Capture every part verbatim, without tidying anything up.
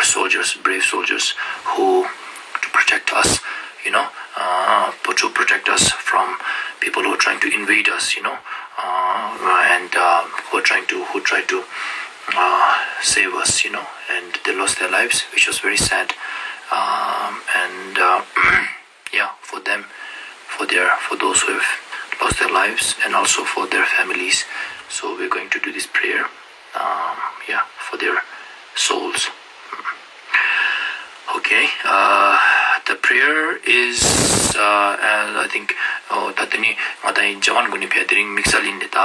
soldiers, brave soldiers who to protect us, you know, uh, to protect us from people who are trying to invade us, you know, uh, and uh, who are trying to who try to uh, save us, you know, and they lost their lives, which was very sad. Um, and uh, yeah, for them, for their for those who have lost their lives, and also for their families. So we're going to do this prayer, um, yeah, for their souls. Okay, uh, the prayer is, uh, and I think, oh, ད་དེ་ནི་ང་ད་ཡིན་ཇ་ཝན་གུན་ནི་ཕེ་དེ་རིང་དམིགས་བསལ་ཡིན་ནི་ད།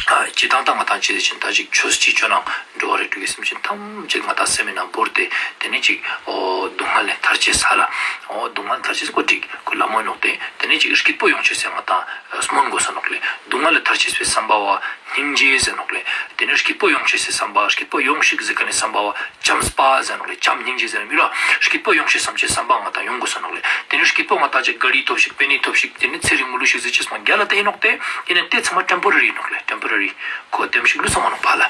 ཨ་སྤྱི་བཏང་ད་ང་ད་ཅི་ཟེར་ཅིན་ད་ཅིག་ཆོས་སྤྱི་ཆོས་ནང་འགྲོ་བ་རེ་འགྲོ་གི་སེམས་ཅན་ཐམས་ཅད་ང་ད་སེམས་ནང་བོར་ཏེ་དེ་ནི་ཅིག་ཨོ་སྡུག་བསྔལ་ལས་ཐར་ཅེས་ས་ལ་ཨོ་སྡུག་བསྔལ་ཐར་ཅེས་ཀོ་འགྲིག་ཁོ་ལ་མོ་ནོག་སྟེ་དེ་ནི་ཅིག་སྐྱིད་པོ་ཡོང་ཅེས་སེ་ང་ད་སྨོན་དགོས་ས་ནོག་ལེ། སྡུག་བསྔལ་ལས་ཐར་ཅེས་སེ་བསམ་པ་བ་སྙིང་རྗེ་ཟེར་ནོག་ལེ། དེ་ནི་སྐྱིད་པོ་ཡོང་ཅེས་སེ་བསམ་པ་སྐྱིད་པོ་ཡོང་ཤིག་ཟེར་ཁ་ནི་བསམ་པ་བ་བྱམས་པ་ཟེར་ནོག་ལེ། བྱམས་སྙིང་རྗེ་ཟེར་མི་ར་སྐྱིད་པོ་ཡོང་ཤིག་བསམ་ཅེས་བསམ་པ་ང་ད་ཡོང་དགོས་ས་ནོག་ལེ། དེ་ནི་སྐྱིད་པོ་ང་ད་ཅིག་ག་རི་ཐོབ་ཤིག་པེ་ནི་ཐོབ་ཤིག་དེ་ནི་ཚེ་རིང་མོ་ལུས་ཤིག་ཟེར་ཅེས་སྨོན་རྒྱ་ལ་ད་ཡིན་ནོག་སྟེ་ཡིན་ནི་དེ་ཚང་མ་ཊེམ་པོ་ར་རི་ནོག་ལེ། ཊེམ་པོ་ར་རི་ཁོ་དེམ་ཤིག་ལུས་ས་མ་ནོག་པ་ལ།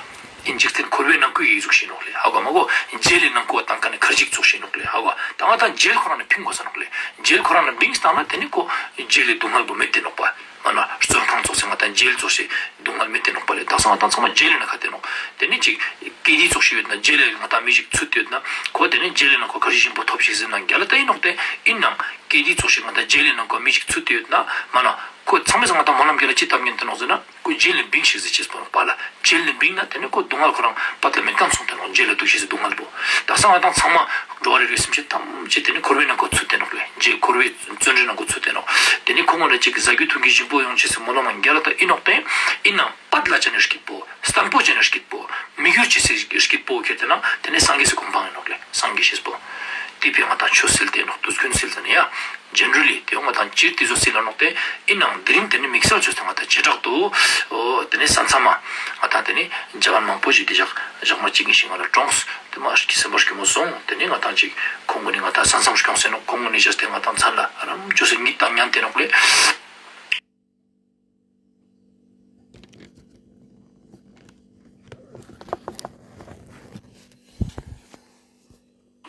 ཨིན་འཇིག་རྟེན་འཁོར་བའི་ནང་ཁུལ་ཡིག་གཟུགས་ཤིག་ནོག་ལེ། ཧ་གོ་མ་གོ། རྗེས་ལས་ནང་ཁུལ་བ་དང་ཀ་ནས་ཁར་ཅིག་ཚོགས་ཤིག་ནོག་ལེ། ཧ་གོ། ད་ང་ད་རྗེས་ཁོ་རང་ནས་ཕིང་དགོས་ས་ནོག་ལེ། རྗེས་ཁོ་རང་ནས་བིང་སྟངས་ན་དེ་ནི་ཁོ་རྗེས་ལས་སྡུག་བསྔལ་པོ་མེད་དེ་ནོག་པ། མ་ན་བཙོན་ཁང་ཚོགས་སེ་ང་ད་རྗེས་ལས་ཚོགས་ཤིག་སྡུག་བསྔལ་མེད་དེ་ནོག་པ་ལེ། ད་སང་ང་ད་ཚང་མ་རྗེས་ལས་ན་ཁ་དེ་ནོག་དེ་ནི་ཅིག་ཀེ་དི་ཚོགས་ཤིག་ཡོད་ན་རྗེས་ལས་ང་ད་མི་ཞིག་ཚུད་དེ་ཡོད་ན་ཁོ་དེ་ནི་རྗེས་ལས་ན་ཁོ་ཁར་ཞིག་ཞིམ་པོ་ཐོབ་ཤིག་ཟེར་ན་རྒྱ་ལ་ད་ཡིན་ནོག་སྟེ་ཡིན་ནང་ཀེ་དི་ཚོགས་ཤིག་ང་ད་རྗེས་ལས་ན་ཁོ་མི་ཞིག་ཚུད་དེ་ཡོད་ན་མ་ན་ཁོ་ཚང་མས་ང་ད་སྨོན་ལམ་རྒྱ་ལ་ཅི་བཏབ་ཉན་དེ་ནོག་ཟེར་ན། ཁོས་རྗེས་ལས་བིང་ཤིག་ཟེར་ཅེས་པོ་ནོག་པ་ལ། རྗེས་ལས་བིང་ན་དེ་ནི་ཁོ་སྡུག་བསྔལ་ཁོ་རང་པ་ལ་མེད་ཁན་སོང་དེ་ནོག་རྗེས་ལས་སྡུག་ཤིག་ཟེར་སྡུག་བསྔལ་པོ། ད་སང་ང་དང་ཚང་མ་འགྲོ་བ་རེ་རེ་སེམས་ཅན་ཐམས་ཅད་དེ་ནི་འཁོར་བའི་ནང་ཁོ་ཚུད་དེ་ནོག་ལེ། རྗེས་འཁོར་བའི་བཙོན་རའི་ནང་ཁོ་ཚུད་དེ་ནོག་དེ་ནི་ཁོ་ངོ་ལ་ཅིག་ཟ་རྒྱུ་འཐུང་རྒྱུ་ཞིམ་པོ་ཡོང་ཅེས་སེ་སྨོན་ལམ་རྒྱ་ལ་ད་ཨིན་ནོག་སྟེ་ཨིན་ནང་པ་ལ་ཅན་ནི་སྐྱིད་པོ་བརྟན་པོ་ཅན་ནི་སྐྱིད་པོ་མི་འགྱུར་ཅེས་སེ་སྐྱིད་པོ་ཁྱེར་དེ་ན་དེ་ནི་སངས་རྒྱས་སི་གོ་འཕང་ཡིན་ནོག་ལེ། སངས་རྒྱས་ཤེས་པོ། དེ་ཕི་ང་དང་ཆོས་སིལ་དེ་ནོག་དུས་ཀུན་སིལ་དེ་ནི་ཡ། Generally དེ་ང་དང་སྤྱིར་དེ་ཚོ་སིལ་ལ་ནོག་སྟེ་ཨིན་ནང་དེ་རིང་དེ་ནི་དམིགས་བསལ་ཆོས་དེ་ང་དང་བྱེ་བྲག་ཏུ། ཨོ་དེ་ནི་ས་མཚམས་མ་ང་དང་དེ་ནི་རྒྱ་གར་མང་པོ་ཞིག་དེ་ཞག་ཞག་མ་གཅིག་གི་ཞིག་ང་ལ་གྲོངས་དེ་མ་ཞིག་སེམས་པར་སྐྱོ་མོ་སོང་། དེ་ནི་ང་དང་ཅིག་ཁོང་གུན་ནི་ང་དང་ས་མཚམས་སྐྱོང་སེ་ནོག་ཁོང་གུན་ནི་བྱས་ཏེ་ང་དང་ཚར་ལ་རམ་ཅོ་སེ་ཉིད་དང་ཉན་དེ་ནོག་ལེ།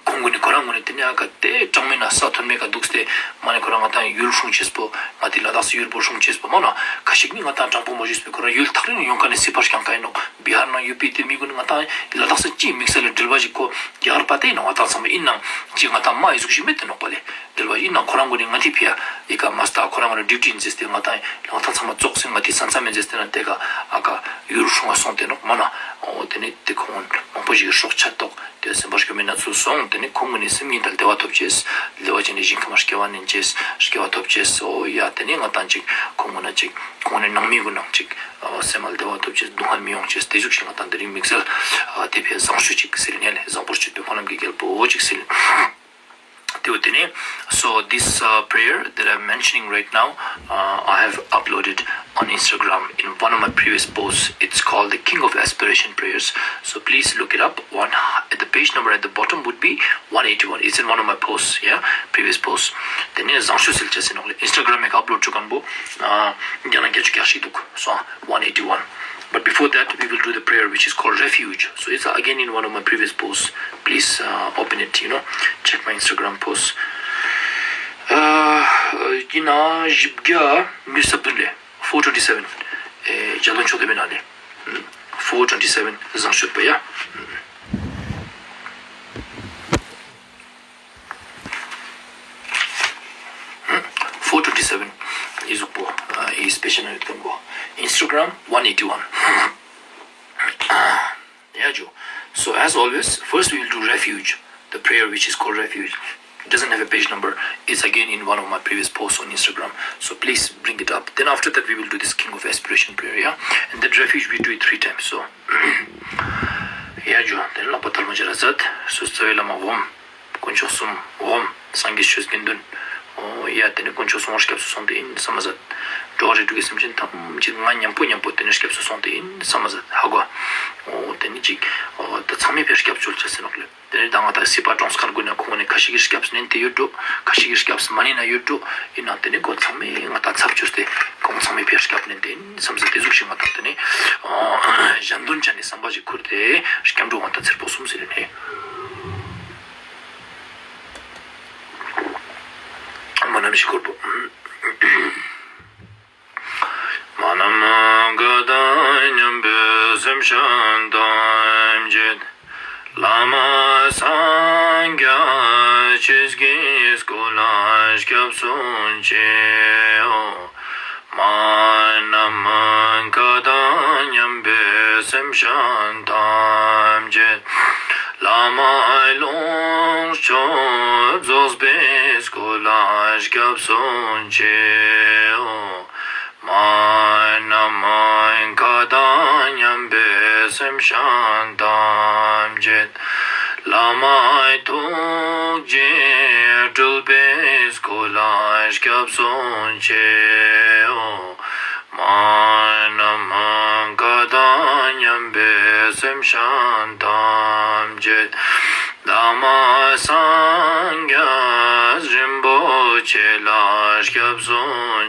ཁོང་གུན་ནི་ཁོ་རང་གུན་ནི་དེ་ནི་ཨ་ཀ་དེ་གྲངས་མེད་ན་ས་ཐོན་མེད་ཀ་འདུག་སྟེ་མ་ནི་ཁོ་རང་ང་དང་ཡུལ་སྲུང་ཅེས་པོ་ང་དེ་ལ་དྭགས་སི་ཡུལ་པོ་སྲུང་ཅེས་པོ་མ་ན་ཁ་ཤིག་ནི་ང་དང་དྲང་པོ་མ་ཞུས་པའི་ཁོ་རང་ཡུལ་ཐག་རིང་ནས་ཡོང་ཁན་ནི་སི་ཕར་རྐྱང་ཀ་ཡིན་ནོག་བི་ཧར་ནང་ཡོད་པའི་དེ་མི་གུན་ནི་ང་དང་ལ་དྭགས་སི་ཅི་དམིགས་བསལ་ལ་འབྲེལ་བ་ཞིག་ཁོ་རྒྱ་གར་པ་དེ་ཡིན་ནོག་ང་དང་ཚང་མ་ཡིན་ནང་ཅི་ང་དང་མ་ཡི་གཟུགས་ཤིག་མེད་དེ་ནོག་པ་ལེ། འབྲེལ་བ་ཡིན་ནང་ཁོ་རང་གུན་ནི་ང་དེ་ཕི་ཡ་ཡི་ཀ་མ་སྟ་ཁོ་རང་གུན་ནི་ཌིའུ་ཊི་ཡིན་ཟེར་ཏེ་ང་དང་ང་དང་ཚང་མ་ཙོགས་སེ་ང་དེ་ས་མཚམས་མེད་ཟེར་ཏེ་ན་དེ་ཀ་ཨ་ཀ་ཡུལ་སྲུང་བ་སོང་དེ་ནོག་མ་ན། འོ་དེ་ནི་དེ་ཁོང་མང་པོ་ཞིག་སྲོག་ཆད་དོག་དེ་སེམས་པར་སྐྱོ་མེད་ན་ཚུལ་སོང་། དེ་ནི་ཁོང་གུན་ནི་སེམས་ཉིད་དང་བདེ་བ་ཐོབ་ཅེས་བདེ་བ་ཅན་ནི་ཞིང་ཁམས་སྐྱེ་བ་ནན་ཅེས་སྐྱེ་བ་ཐོབ་ཅེས། འོ་ཡ་དེ་ནི་ང་དང་ཅིག་ཁོང་གུན་ན་ཅིག་ཁོང་ནི་ནང་མི་གུན་ནང་ཅིག་སེམས་ལ་བདེ་བ་ཐོབ་ཅེས་སྡུག་བསྔལ་མི་ཡོང་ཅེས་དེ་ཟུག་ཞིག་ང་དང་དེ་རིང་དམིགས་བསལ་དེ་ཕི་བཟང་ཤོས་ཅིག་སིལ་ནས་བཟང་པོར་སྤྱོད་པའི་སྨོན་ལམ་གྱི་རྒྱལ་པོ་ཅིག་སིལ། དེ་བོ་དེ་ནས། So this uh, prayer that I'm mentioning right now, uh, I have uploaded on Instagram in one of my previous posts. It's called the King of Aspiration Prayers. So please look it up. One at the page number at the bottom would be one eighty-one. It's in one of my posts, yeah, previous posts. དེ་ནས་བཟང་ཤོས་སིལ་ཅེས་ཟེར་ནོག་ལེ། Instagram ཡི་ཀ་ཨབ་ལོཌ་བཅུག་མཁན་པོ་རྒྱ་ནག་བརྒྱད་ཅུ་གྱ་གཅིག་འདུག་སོང་། One eighty-one. But before that, we will do the prayer which is called Refuge. So it's again in one of my previous posts. Please uh, open it, you know, check my Instagram posts. Uh, ཡིན་ན་བཞི་བརྒྱ་ཉི་ཤུ་རྩ་བདུན་ལེ། Four twenty-seven. ཨེ་བརྒྱ་དང་བཅུ་བདུན་མིན་ན་ལེ། Four twenty-seven བཟང་ཤོས་པ་ཡ། Four twenty-seven ཡི་གཟུགས་པོ། ཨ་ཡི་སྤེ་ཤལ་ནང་ཡོད་མཁན་པོ། Instagram one eighty-one. Yeah, Joe. So as always, first we will do refuge, the prayer which is called refuge. It doesn't have a page number. It's again in one of my previous posts on Instagram. So please bring it up. Then after that, we will do this King of Aspiration prayer, yeah? And that refuge, we do it three times. So, yeah, Joe. Then ལག་པ་ཐལ་མོ་སྦྱར་ར་མཛད། སོ་སོའི་བླ་མ་འོམ། དཀོན་མཆོག་གསུམ་འོམ། སངས་རྒྱས་ཆོས་དགེ་འདུན། འོ་ཡ་དེ་ནི་དཀོན་མཆོག་གསུམ་སྐྱབས་སུ་སོང་སྟེ་ཡིན་བསམ་མ་ཟད། འགྲོ་བ་རིགས་དྲུག་གི་སེམས་ཅན་ཐམས་ཅད་ང་མཉམ་པོ་མཉམ་པོ་དེ་ནི་སྐྱབས་སུ་སོང་སྟེ་ཡིན་བསམ་མ་ཟད་ཧ་གོ། འོ་དེ་ནི་ཅིག་འོ་ད་ཚང་མས་ཕར་སྐྱབས་བཅོལ་བྱ་ཟེར་ནོག་ལེ། དེ་ནི་ད་ང་ད་སྲིད་པ་གྲོངས་ཁར་དགོས་ན་ཁོང་ནི་ཁ་ཤས་ཀྱིས་སྐྱབས་ལེན་ཏེ་ཡོད་འགྲོ། ཁ་ཤས་ཀྱིས་སྐྱབས་མ་ལེན་ན་ཡོད་འགྲོ། ཡིན་ནའང་དེ་ནི་ཁོ་ཚང་མས་ང་ད་ཚབ་བཅོས་ཏེ་ཁོང་ཚང་མས་ཕར་སྐྱབས་ལེན་ཏེ་ཡིན་བསམ་ཟེར་དེ་ཟུག་ཞིག་ང་ད་དེ་ནི་གཞན་དོན་བྱས་ནས་བསམ་པ་ཞིག་ཁུར་ཏེ་སྐྱབས་འགྲོ་ང་ད་ཚེར་པོ་གསུམ་ཟེར་ནས། ཞིག་སྐོར་པོ། མ་ནམ་མཁའ་དང་མཉམ་པའི་སེམས་ཅན་ཐམས་ཅད། བླ་མ་སངས་རྒྱས་ཆོས་ཀྱི་སྐུ་ལ་སྐྱབས་སུ་མཆིའོ། མ་ནམ་མཁའ་དང་མཉམ་པའི་སེམས་ཅན་ཐམས་ཅད། བླ་མ་ལོངས་སྤྱོད་རྫོགས་པའི་སྐུ་ལ་སྐྱབས་སུ་མཆིའོ། མ་ནམ་མཁའ་དང་མཉམ་པའི་སེམས་ཅན་ཐམས་ཅད། བླ་མ་ཐུགས་རྗེས་སྤྲུལ་པའི་སྐུ་ལ་སྐྱབས་སུ་མཆིའོ། མ་ནམ་མཁའ་དང་མཉམ་པའི་སེམས་ཅན་ཐམས་ཅད། བླ་མ་སངས་རྒྱས་རིན་པོ་ཆེ་ལ་སྐྱབས་སུ་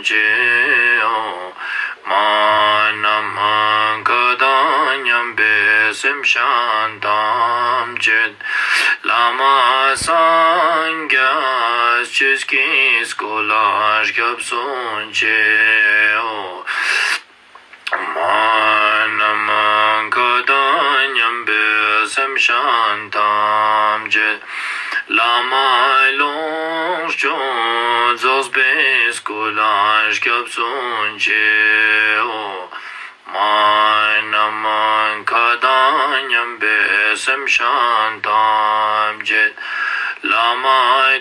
མཆིའོ། མ་ནམ་མཁའ་དང་མཉམ་པའི་སེམས་ཅན་ཐམས་ཅད། བླ་མ་སངས་རྒྱས་ཆོས་ཀྱི་སྐུ་ལ་སྐྱབས་སུ་མཆིའོ། མ་ནམ་མཁའ་དང་མཉམ་པའི་སེམས་ཅན་ཐམས་ཅད། བླ་མ་ལོངས་སྤྱོད་རྫོགས་པའི་སྐུ་ལ་སྐྱབས་སུ་མཆིའོ། མ་ནམ་མཁའ་དང་མཉམ་པའི་སེམས་ཅན་ཐམས་ཅད། བླ་མ་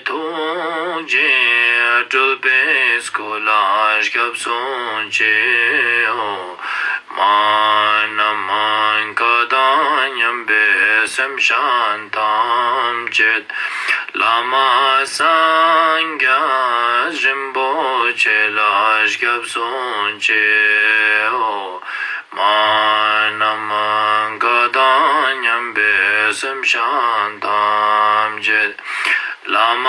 ཐུགས་རྗེས་སྤྲུལ་པའི་སྐུ་ལ་སྐྱབས་སུ་མཆིའོ། མ་ནམ་མཁའ་དང་མཉམ་པའི་སེམས་ཅན་ཐམས་ཅད། བླ་མ་སངས་རྒྱས་རིན་པོ་ཆེ་ལ་སྐྱབས་སུ་མཆིའོ། མ་ནམ་མཁའ་དང་མཉམ་པའི་སེམས་ཅན་ཐམས་ཅད། བླ་མ་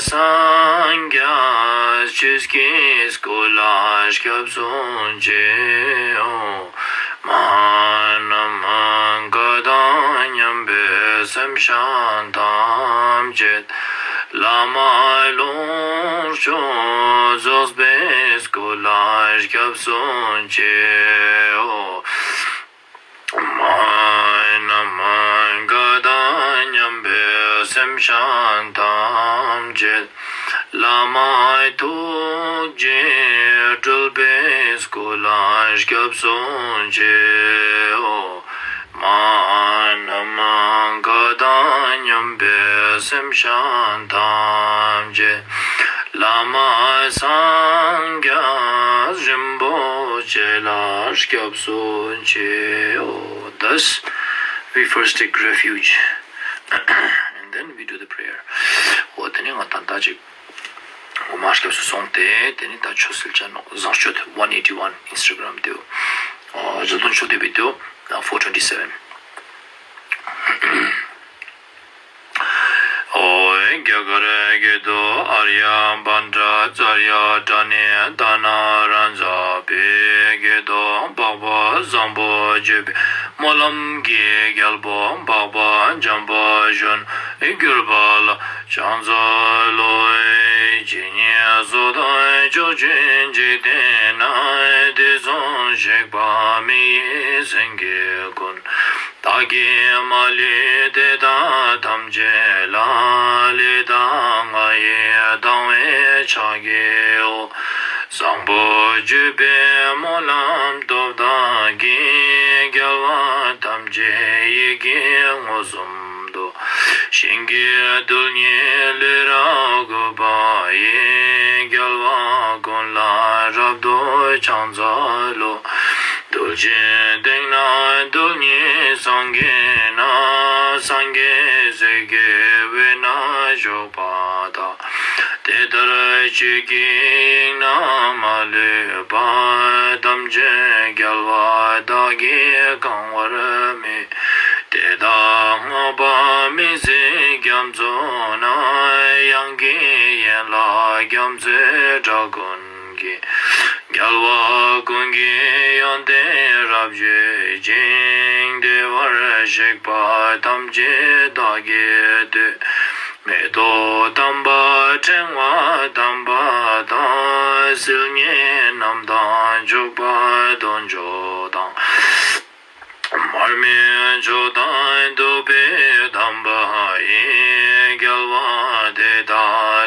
སངས་རྒྱས་ཆོས་ཀྱི་སྐུ་ལ་སྐྱབས་སུ་མཆིའོ། མ་ནམ་མཁའ་དང་མཉམ་པའི་སེམས་ཅན་ཐམས་ཅད། བླ་མ་ལོངས་སྤྱོད་རྫོགས་པའི་སྐུ་ལ་སྐྱབས་སུ་མཆིའོ། མ་ནམ་མཁའ་དང་མཉམ་པའི་སེམས་ཅན་ཐམས་ཅད། བླ་མ་ཐུགས་རྗེས་སྤྲུལ་པའི་སྐུ་ལ་སྐྱབས་སུ་མཆིའོ། མ་ནམ་མཁའ་དང་མཉམ་པའི་སེམས་ཅན་ཐམས་ཅད། བླ་མ་སངས་རྒྱས་རིན་པོ་ཆེ་ལ་སྐྱབས་སུ་མཆིའོ། Thus, we first take refuge, and then we do the prayer. འོ་དེ་ནས་ང་ད་ལྟ་ཅིག་འོ་མ་སྐྱབས་སུ་སོང་སྟེ། དེ་ནས་ད་ཆོས་སིལ་ཅན་ནོ་བཟང་སྤྱོད་one eighty one Instagram དེའོ། ཨོ་བརྗོད་དོན་ཆོས་སྡེ་བི་དེའོ། Four twenty seven. ཨོ་རྒྱ་གར་གྱི་དུ་ཨརྱ་བན་དྲ་ཙརྱ་དྲ་ནི་ད་ན་ར་ཛ་པེ་གི་དུ་འཕགས་པ་བཟང་པོ་སྤྱོད་པའི་སྨོན་ལམ་གྱི་རྒྱལ་པོ་འཕགས་པ་འཇམ་པ་གཞོན་གྱུར་པ་ལ་ཕྱག་འཚལ་ལོ། ཇི་སྙེད་སུ་དག་ཕྱོགས་བཅུའི་འཇིག་རྟེན་ན། དུས་གསུམ་གཤེགས་པ་མི་ཡི་སེང་གེ་ཀུན། བདག་གིས་མ་ལུས་དེ་དག་ཐམས་ཅད་ལ། ལུས་དང་ངག་ཡིད་དང་བས་ཕྱག་བགྱིའོ། བཟང་པོ་སྤྱོད་པའི་སྨོན་ལམ་སྟོབས་དག་གིས། རྒྱལ་བ་ཐམས་ཅད་ཡིད་ཀྱིས་མངོན་སུམ་དུ། ཞིང་གི་རྡུལ་སྙེད་ལུས་རབ་གུས་པ་ཡིས། རྒྱལ་བ་ཀུན་ལ་རབ་ཏུ་ཕྱག་འཚལ་ལོ། རྡུལ་གཅིག་སྟེང་ན་རྡུལ་སྙེད་སངས་རྒྱས་རྣམས། སངས་རྒྱས་སྲས་ཀྱི་དབུས་ན་བཞུགས་པ་དག། དེ་ལྟར་ཆོས་ཀྱི་དབྱིངས་རྣམས་མ་ལུས་པ། ཐམས་ཅད་རྒྱལ་བ་དག་གིས་གང་བར་མོས། དེ་དག་བསྔགས་པ་མི་ཟད་རྒྱ་མཚོ་ན། དབྱངས་ཀྱི་ཡན་ལག་རྒྱ་མཚོའི་སྒྲ་ཀུན་གྱིས། རྒྱལ་བ་ཀུན་གྱི་ཡོན་ཏན་རབ་བརྗོད་ཅིང་། བདེ་བར་གཤེགས་པ་ཐམས་ཅད་བདག་གིས་བསྟོད། མེ་ཏོག་དམ་པ་ ཕྲེང་བ་དམ་པ་དང་། སིལ་སྙན་རྣམས་དང་མཆོག་པ་འདོད་འཇོ་དང་། མར་མེ་མཆོག་དང་བདུག་སྤོས་དམ་པ་ཡིས། རྒྱལ་བ་དེ་དག་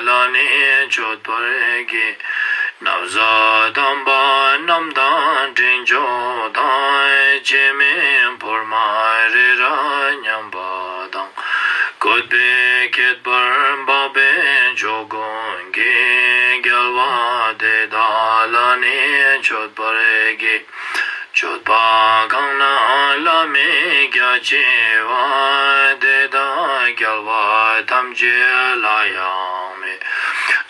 ལ་ནི་མཆོད་པར་བགྱི། ན་བཟའ་དམ་པ་རྣམས་དང་དྲི་མཆོག་དང་། བྱེ་མའི་ཕུར་མ་རི་རབ་མཉམ་པ་དང་། བཀོད་པའི་ཁྱད་པར་འཕགས་པའི་མཆོག་ཀུན་གྱིས། རྒྱལ་བ་དེ་དག་ལ་ནི་མཆོད་པར་བགྱི། མཆོད་པ་གང་རྣམས་བླ་མེད་རྒྱ་ཆེ་བ། དེ་དག་རྒྱལ་བ་ཐམས་ཅད་ལ་ཡང་མོས།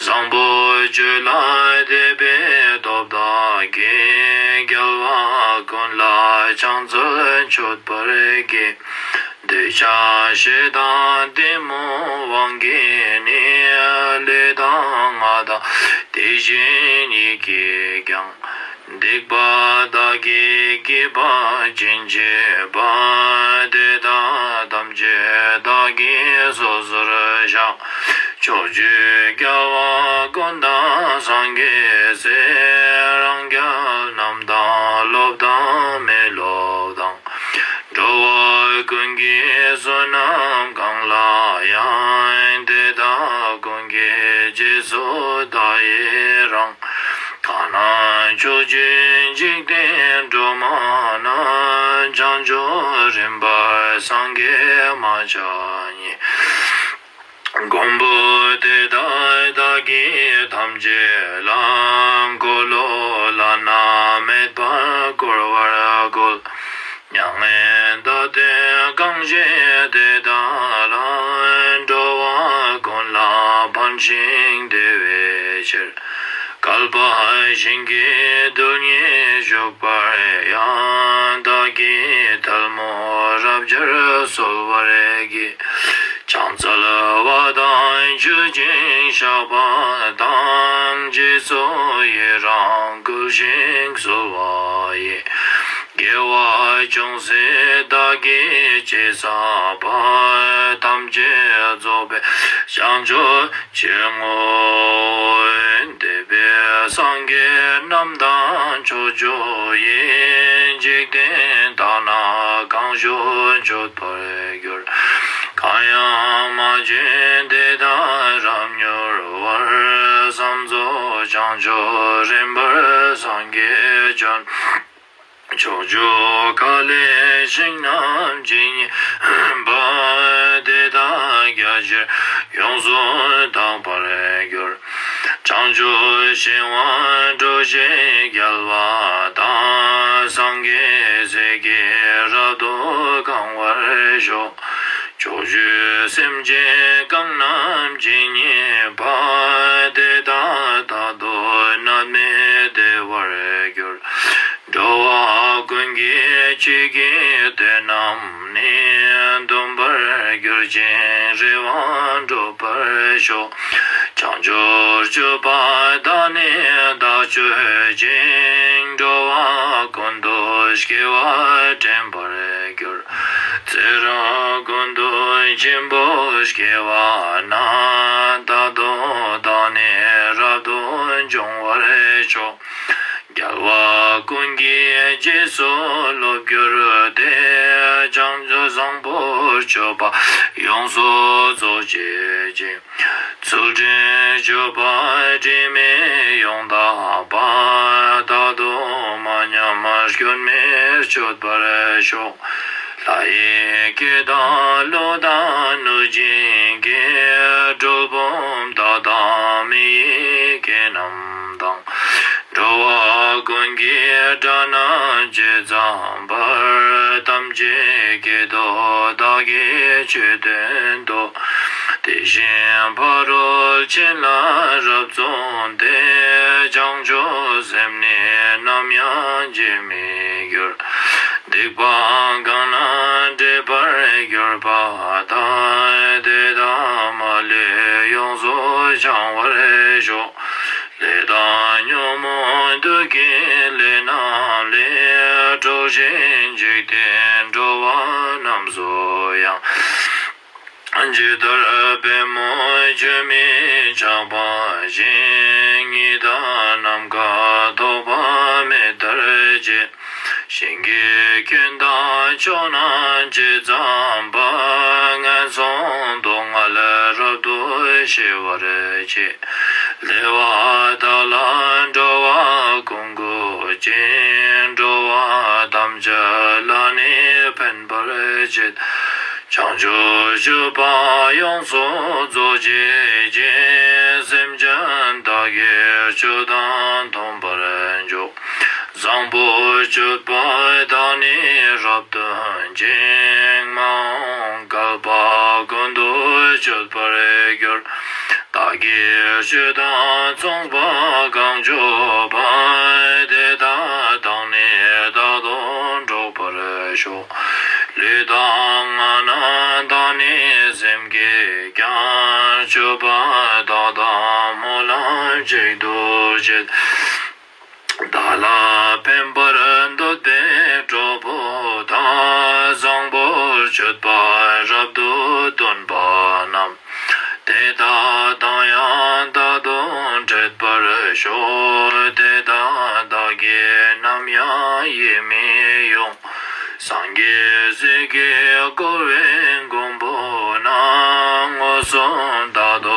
བཟང་པོ་སྤྱོད་ལ་དད་པའི་སྟོབས་དག་གིས། རྒྱལ་བ་ཀུན་ལ་ཕྱག་འཚལ་མཆོད་པར་བགྱི། འདོད་ཆགས་ཞེ་སྡང་གཏི་མུག་དབང་གིས་ནི། ལུས་དང་ངག་དང་དེ་བཞིན་ཡིད་ཀྱིས་ཀྱང་། སྡིག་པ་དག་གིས་བགྱིས་པ་ཕྱིན་ཆད་པ། དེ་དག་ཐམས་ཅད་བདག་གིས་སོ་སོར་བཤགས། ཕྱོགས་བཅུའི་རྒྱལ་བ་ཀུན་དང་སངས་རྒྱས་སྲས། རང་རྒྱལ་རྣམས་དང་སློབ་དང་མི་སློབ་དང་། འགྲོ་བ་ཀུན་གྱི་བསོད་ནམས་གང་ལ་ཡང་། དེ་དག་ཀུན་གྱི་རྗེས་སུ་བདག་ཡི་རང་། གང་རྣམས་ཕྱོགས་བཅུའི་འཇིག་རྟེན་འགྲོ་མ་རྣམས། བྱང་ཆུབ་རིམ་པར་སངས་རྒྱས་མ་ཆགས་ཉིད། མགོན་པོ་དེ་དག་བདག་གིས་ཐམས་ཅད་ལ། འཁོར་ལོ་བླ་ན་མེད་པར་བསྐོར་བར་བསྐུལ། མྱ་ངན་འདའ་སྟོན་གང་བཞེད་དེ་དག་ལ། འགྲོ་བ་ཀུན་ལ་ཕན་ཞིང་བདེ་བའི་ཕྱིར། བསྐལ་པ་ཞིང་གི་རྡུལ་སྙེད་བཞུགས་པར་ཡང་། བདག་གིས་ཐལ་མོ་རབ་སྦྱར་གསོལ་བར་བགྱི། ཕྱག་འཚལ་བ་དང་མཆོད་ཅིང་བཤགས་པ་དང་། རྗེས་སུ་ཡི་རང་བསྐུལ་ཞིང་གསོལ་བ་ཡི། དགེ་བ་ཅུང་ཟད་བདག་གིས་ཅི་བསགས་པ། ཐམས་ཅད་རྫོགས་པའི་བྱང་ཆུབ་ཕྱིར་བསྔོ། འདས་པའི་སངས་རྒྱས་རྣམས་དང་ཕྱོགས་བཅུ་ཡི། འཇིག་རྟེན་དག་ན་གང་བཞུགས་མཆོད་པར་གྱུར། གང་ཡང་མ་བྱོན་དེ་དག་རབ་མྱུར་བར། བསམ་རྫོགས་བྱང་ཆུབ་རིམ་པར་སངས་རྒྱས་བྱོན། ཕྱོགས་བཅུ་ཁ་ལས་ཞིང་རྣམས་ཇི་སྙེད་པ། དེ་དག་རྒྱ་ཆེར་ཡོངས་སུ་དག་པར་གྱུར། བྱང་ཆུབ་ཤིང་དབང་གྲུ་བཞིའི་རྒྱལ་བ་དང་། སངས་རྒྱས་སྲས་ཀྱིས་རབ་ཏུ་གང་བར་ཤོག། ཕྱོགས་བཅུའི་སེམས་ཅན་གང་རྣམས་ཇི་སྙེད་པ། དེ་དག་རྟག་ཏུ་ནད་མེད་བདེ་བར་གྱུར། འགྲོ་བ་ཀུན་གྱི་ཆོས་ཀྱི་དོན་རྣམས་ནི། འདུམ་པར་གྱུར་ཅིང་རེ་བ་འགྲུབ་པར་ཤོག། བྱང་ཆུབ་སྤྱོད་པ་དག་ནི་བདག་སྤྱོད་ཅིང་། འགྲོ་བ་ཀུན་ཏུ་སྐྱེ་བ་དྲན་པར་གྱུར། ཚེ་རབས་ཀུན་ཏུ་ཆེན་པོ་སྐྱེ་བ་ན། རྟག་ཏུ་བདག་ནི་རབ་ཏུ་འབྱུང་བར་ཤོག། རྒྱལ་བ་ཀུན་གྱི་རྗེས་སུ་སློབ་གྱུར་ཏེ། བྱང་ཆུབ་བཟང་པོ་སྤྱོད་པ་ཡོངས་སུ་རྫོགས་བྱེད་ཅིང་། ཚུལ་ཁྲིམས་སྤྱོད་པ་དྲི་མེད་ཡོངས་དག་པ། རྟག་ཏུ་མ་ཉམས་སྐྱོན་མེད་སྤྱོད་པར་ཤོག། ལྷ་ཡི་སྐད་དང་ཀླུ་དང་གནོད་སྦྱིན་གྱི། གྲུལ་བུམ་དག་དང་མི་ཡི་སྐད་རྣམས་དང་། འགྲོ་བ་ཀུན་གྱི་སྒྲ་རྣམས་ཇི་ཙམ་པར། ཐམས་ཅད་སྐད་དུ་བདག་གིས་ཆོས་བསྟན་ཏོ། དེ་བཞིན་ཕ་རོལ་ཕྱིན་ལ་རབ་བརྩོན་ཏེ། བྱང་ཆུབ་སེམས་ནི་ནམ་ཡང་བརྗེད་མི་འགྱུར། སྡིག་པ་གང་རྣམས་འདྲེན་པར་གྱུར་པ་དག། དེ་དག་མ་ལུས་ཡོངས་སུ་བྱང་བར་ཤོག། ལས་དང་ཉོན་མོངས་བདུད་ཀྱི་ལས་རྣམས་ལས། གྲོལ་ཞིང་འཇིག་རྟེན་འགྲོ་བ་རྣམས་སུ་ཡང་། ཇི་ལྟར་པདྨོ་ཆུ་མིག་ཆགས་པ་བཞིན། ཉི་ཟླ་ནམ་མཁའ་ཐོགས་པ་མེ་ལྟར་བརྗིད། ཞིང་གི་ཁྱོན་དང་ཕྱོགས་རྣམས་ཇི་ཙམ་པ། ངན་སོང་སྡུག་བསྔལ་རབ་ཏུ་ཞི་བར་བྱེད། བདེ་བ་དག་ལ་འགྲོ་བ་ཀུན་བཀོད་ཅིང་། འགྲོ་བ་ཐམས་ཅད་ལ་ནི་ཕན་པར་བྱེད། བྱང་ཆུབ་སྤྱོད་པ་ཡོངས་སུ་རྫོགས་བྱེད་ཅིང་། སེམས་ཅན་དག་གི་སྤྱོད་དང་མཐུན་པར་འཇུག་བཟང་པོ་སྤྱོད་པ་དག་ནི་རབ་སྟོན་ཅིང་། མ་འོངས་བསྐལ་པ་ཀུན་ཏུ་སྤྱོད་པར་འགྱུར། བདག་གི་སྤྱོད་དང་མཚུངས་པ་གང་བྱུང་བ། དེ་དག་དང་ནི་རྟག་ཏུ་འགྲོགས་པར་ཤོག་ལུས་དང་ངག་རྣམས་དང་ནི་སེམས་ཀྱིས་ཀྱང་། སྤྱོད་པ་དག་དང་སྨོན་ལམ་གཅིག་ཏུ་བྱེད། བདག་ལ་ཕན་པར་འདོད་པའི་གྲོགས་པོ་དག་བཟང་པོར་སྤྱོད་པ་རབ་ཏུ་སྟོན་པ་རྣམས། དེ་དག་དང་ཡང་རྟག་ཏུ་འཕྲད་པར་ཤོག་དེ་དག་བདག་གིས་ནམ་ཡང་ཡིད་མི་དབྱུང་། སངས་རྒྱས་སྲས་ཀྱིས་བསྐོར་བའི་མགོན་པོ་རྣམས། མངོན་སུམ་རྟག་ཏུ་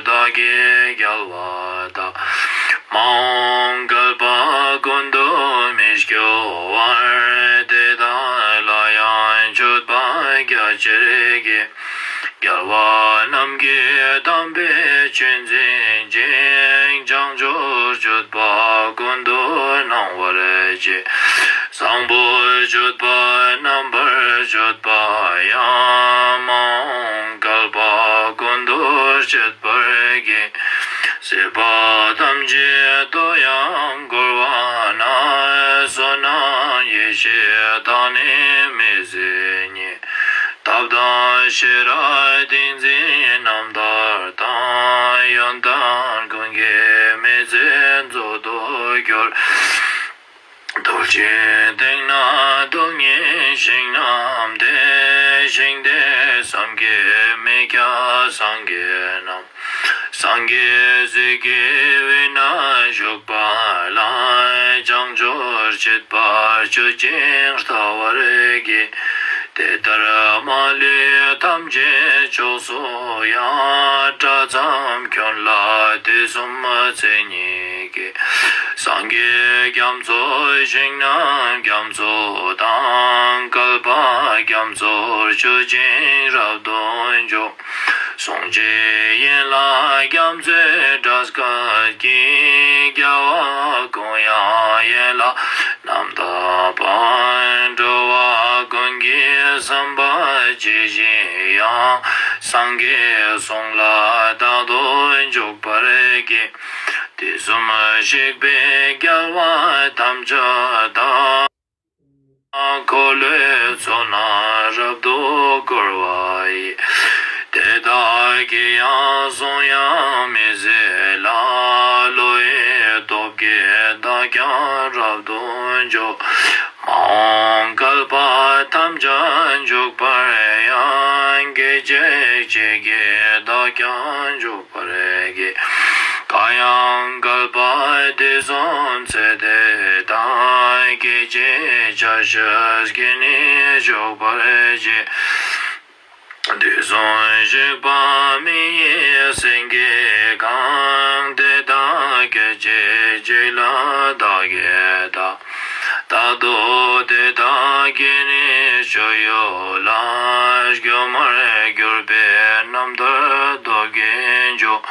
བདག་གིས་རྒྱལ་བ་དག་མ་འོངས་བསྐལ་པ་ཀུན་ཏུ་མི་སྐྱོ་བར། དེ་དག་ལ་ཡང་མཆོད་པ་རྒྱ་ཆེར་བགྱི། རྒྱལ་བ་རྣམས་ཀྱི་དམ་པའི་ཆོས་འཛིན་ཅིང་། བྱང་ཆུབ་སྤྱོད་པ་ཀུན་ཏུ་སྣང་བར་བྱེད། བཟང་པོ་སྤྱོད་པ་རྣམ་པར་སྤྱོད་པ་ཡང་། མ་འོངས་བསྐལ་པ་ཀུན་ཏུ་སྤྱད་པར་བགྱི། སྲིད་པ་ཐམས་ཅད་དུ་ཡང་འཁོར་བ་ན། བསོད་ནམས་ཡེ་ཤེས་དང་ནི་མི་ཟད་ཉིད། ཐབས་དང་ཤེས་རབ་ཏིང་འཛིན་རྣམ་ཐར་དང་། ཡོན་ཏན་ཀུན་གྱི་མི་ཚེ་མཛོད་དུ་གྱུར། རྡུལ་གཅིག་སྟེང་ན་རྡུལ་སྙེད་ཞིང་རྣམས་ཏེ། ཞིང་དེར་བསམ་གྱིས་མི་ཁྱབ་སངས་རྒྱས་རྣམས། སངས་རྒྱས་སྲས་ཀྱི་དབུས་ན་བཞུགས་པ་ལ། བྱང་ཆུབ་སྤྱད་པ་སྤྱོད་ཅིང་བལྟ་བར་བགྱི། དེ་ལྟར་མ་ལུས་ཐམས་ཅད་ཕྱོགས་སུ་ཡང་། བཀྲ་མཚམས་ཁྱོན་ལ་དུས་གསུམ་མཚན་ཉིད་ཀྱིས། སངས་རྒྱས་རྒྱ་མཚོ་ཞིང་རྣམས་རྒྱ་མཚོ་དང་། བསྐལ་པ་རྒྱ་མཚོར་སྤྱོད་ཅིང་རབ་ཏུ་འཇུག་གསུང་གཅིག་ཡན་ལག་རྒྱ་མཚོའི་སྒྲ་སྐད་ཀྱིས། རྒྱལ་བ་ཀུན་དབྱངས་ཡན་ལག་རྣམ་དག་པ། འགྲོ་བ་ཀུན་གྱི་བསམ་པ་ཇི་བཞིན་དབྱངས། སངས་རྒྱས་གསུང་ལ་རྟག་ཏུ་འཇུག་པར་བགྱི། དུས་གསུམ་གཤེགས་པའི་རྒྱལ་བ་ཐམས་ཅད་དག་འཁོར་ལོའི་ཚོགས་རྣམས་རབ་ཏུ་བསྐོར་བ་ཡི། དེ་དག་གི་ཡང་གསུང་དབྱངས་མི་ཟད་ལ། བློ་ཡི་སྟོབས་ཀྱིས་བདག་ཀྱང་རབ་ཏུ་འཇུག་མ་འོངས་བསྐལ་པ་ཐམས་ཅད་འཇུག་པར་ཡང་། སྐད་ཅིག་གཅིག་གིས་བདག་ཀྱང་འཇུག་པར་བགྱི། གང་ཡང་བསྐལ་པ་དུས་གསུམ་ཚེ་འདི་དང་། སྐད་ཅིག་ཆ་ཤས་ཀྱིས་ནི་འཇུག་པར་བགྱི། དུས་གསུམ་གཤེགས་པ་མི་ཡི་སེང་གེ་གང་། དེ་དག་སྐད་ཅིག་གཅིག་ལ་བདག་གིས་བལྟ། རྟག་ཏུ་དེ་དག་གི་ནི་སྤྱོད་ཡུལ་ལ། སྒྱུ་མར་གྱུར་པའི་རྣམ་ཐར་སྟོབས་ཀྱིས་འཇུག་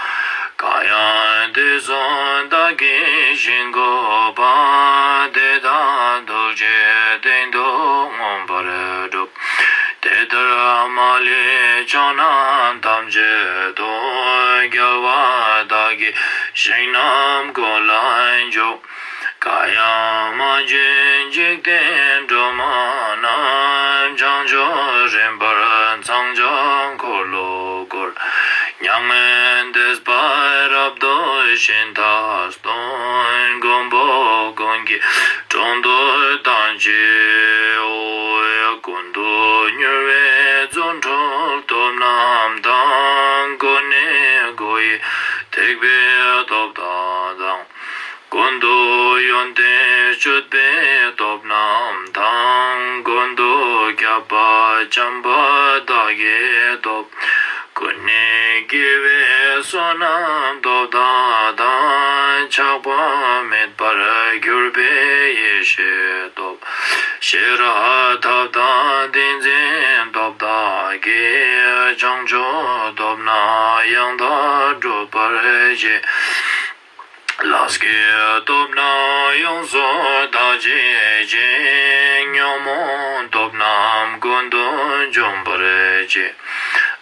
གང་ཡང་དུས་གསུམ་བདག་གིས་ཞིང་བཀོད་པ། དེ་དག་རྡུལ་གཅིག་སྟེང་དུ་མངོན་པར་གྲུབ། དེ་ལྟར་མ་ལུས་ཕྱོགས་རྣམས་ཐམས་ཅད་དུ། རྒྱལ་བ་དག་གིས་ཞིང་རྣམས་ཀུན་ལ་འཇུག་གང་ཡང་མ་བྱོན་འཇིག་རྟེན་སྒྲོན་མ་རྣམས། བྱང་ཆུབ་རིམ་པར་ཚངས་དབྱངས་འཁོར་ལོ་བསྐོར། མྱ་ངན་འདས་པ་རབ་ཏུ་ཞི་མཐའ་སྟོན། མགོན་པོ་ཀུན་གྱི་དྲུང་དུ་བདག་མཆིའོ། ཀུན་ཏུ་མྱུར་བའི་རྫུ་འཕྲུལ་སྟོབས་རྣམས། རྣམས་དང་། སྒོ་ནས་སྒོ་ཡི་ཐེག་པའི་སྟོབས་དག་དང་། ཀུན་ཏུ་ཡོན་ཏན་སྤྱོད་པའི་སྟོབས་རྣམས་དང་། ཀུན་ཏུ་ཁྱབ་པ་འཇམ་དཔལ་དག་གི་སྟོབས། ཀུན་ནས་དགེ་བའི་བསོད་ནམས་སྟོབས་དག་དང་། ཆགས་པ་མེད་པར་གྱུར་པའི་ཡེ་ཤེས་སྟོབས། ཤེས་རབ་ཐབས་དང་ཏིང་འཛིན་སྟོབས་དག་གིས། བྱང་ཆུབ་སྟོབས་རྣམས་ཡང་དག་སྒྲུབ་པར་བྱེད། ལས་ཀྱི་སྟོབས་རྣམས་ཡོངས་སུ་དག་བྱེད་ཅིང་། ཉོན་མོངས་སྟོབས་རྣམས་ཀུན་ཏུ་འཇོམས་པར་བྱེད།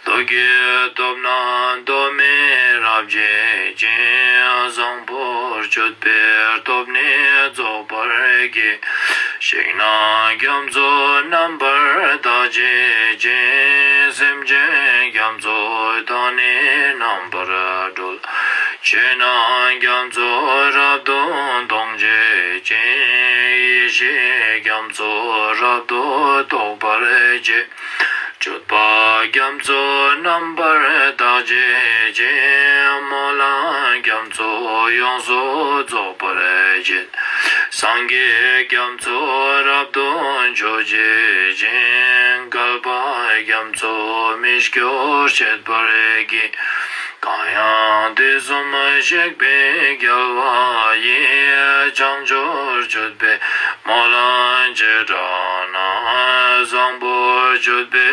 བློ་ཀྱི་སྟོབས་རྣམས་གདོད་མའི་རབ་བྱེད་ཅིང་། བཟང་པོར་སྤྱོད་པའི་སྟོབས་ནི་རྫོགས་པར་བགྱི། ཞིང་རྣམས་རྒྱ་མཚོ་རྣམ་པར་དག་བྱེད་ཅིང་། སེམས་ཅན་རྒྱ་མཚོ་དག་ནི་རྣམ་པར་སྒྲོལ། ཆོས་རྣམས་རྒྱ་མཚོ་རབ་ཏུ་མཐོང་བྱེད་ཅིང་། ཡེ་ཤེས་རྒྱ་མཚོ་རབ་ཏུ་རྟོགས་པར་བྱེད། སྤྱོད་པ་རྒྱ་མཚོ་རྣམ་པར་དག་བྱེད་ཅིང་། སྨོན་ལམ་རྒྱ་མཚོ་ཡོངས་སུ་རྫོགས་པར་བྱེད། སངས་རྒྱས་རྒྱ་མཚོ་རབ་ཏུ་མཆོད་བྱེད་ཅིང་། བསྐལ་པ་རྒྱ་མཚོ་མི་སྐྱོ་བྱེད་པར་བགྱི། གང་ཡང་དུས་གསུམ་གཤེགས་པའི་རྒྱལ་བ་ཡི། བྱང་ཆུབ་སྤྱོད་པའི་སྨོན་ལམ་བྱེ་བྲག་རྣམས། བཟང་པོར་སྤྱོད་པའི་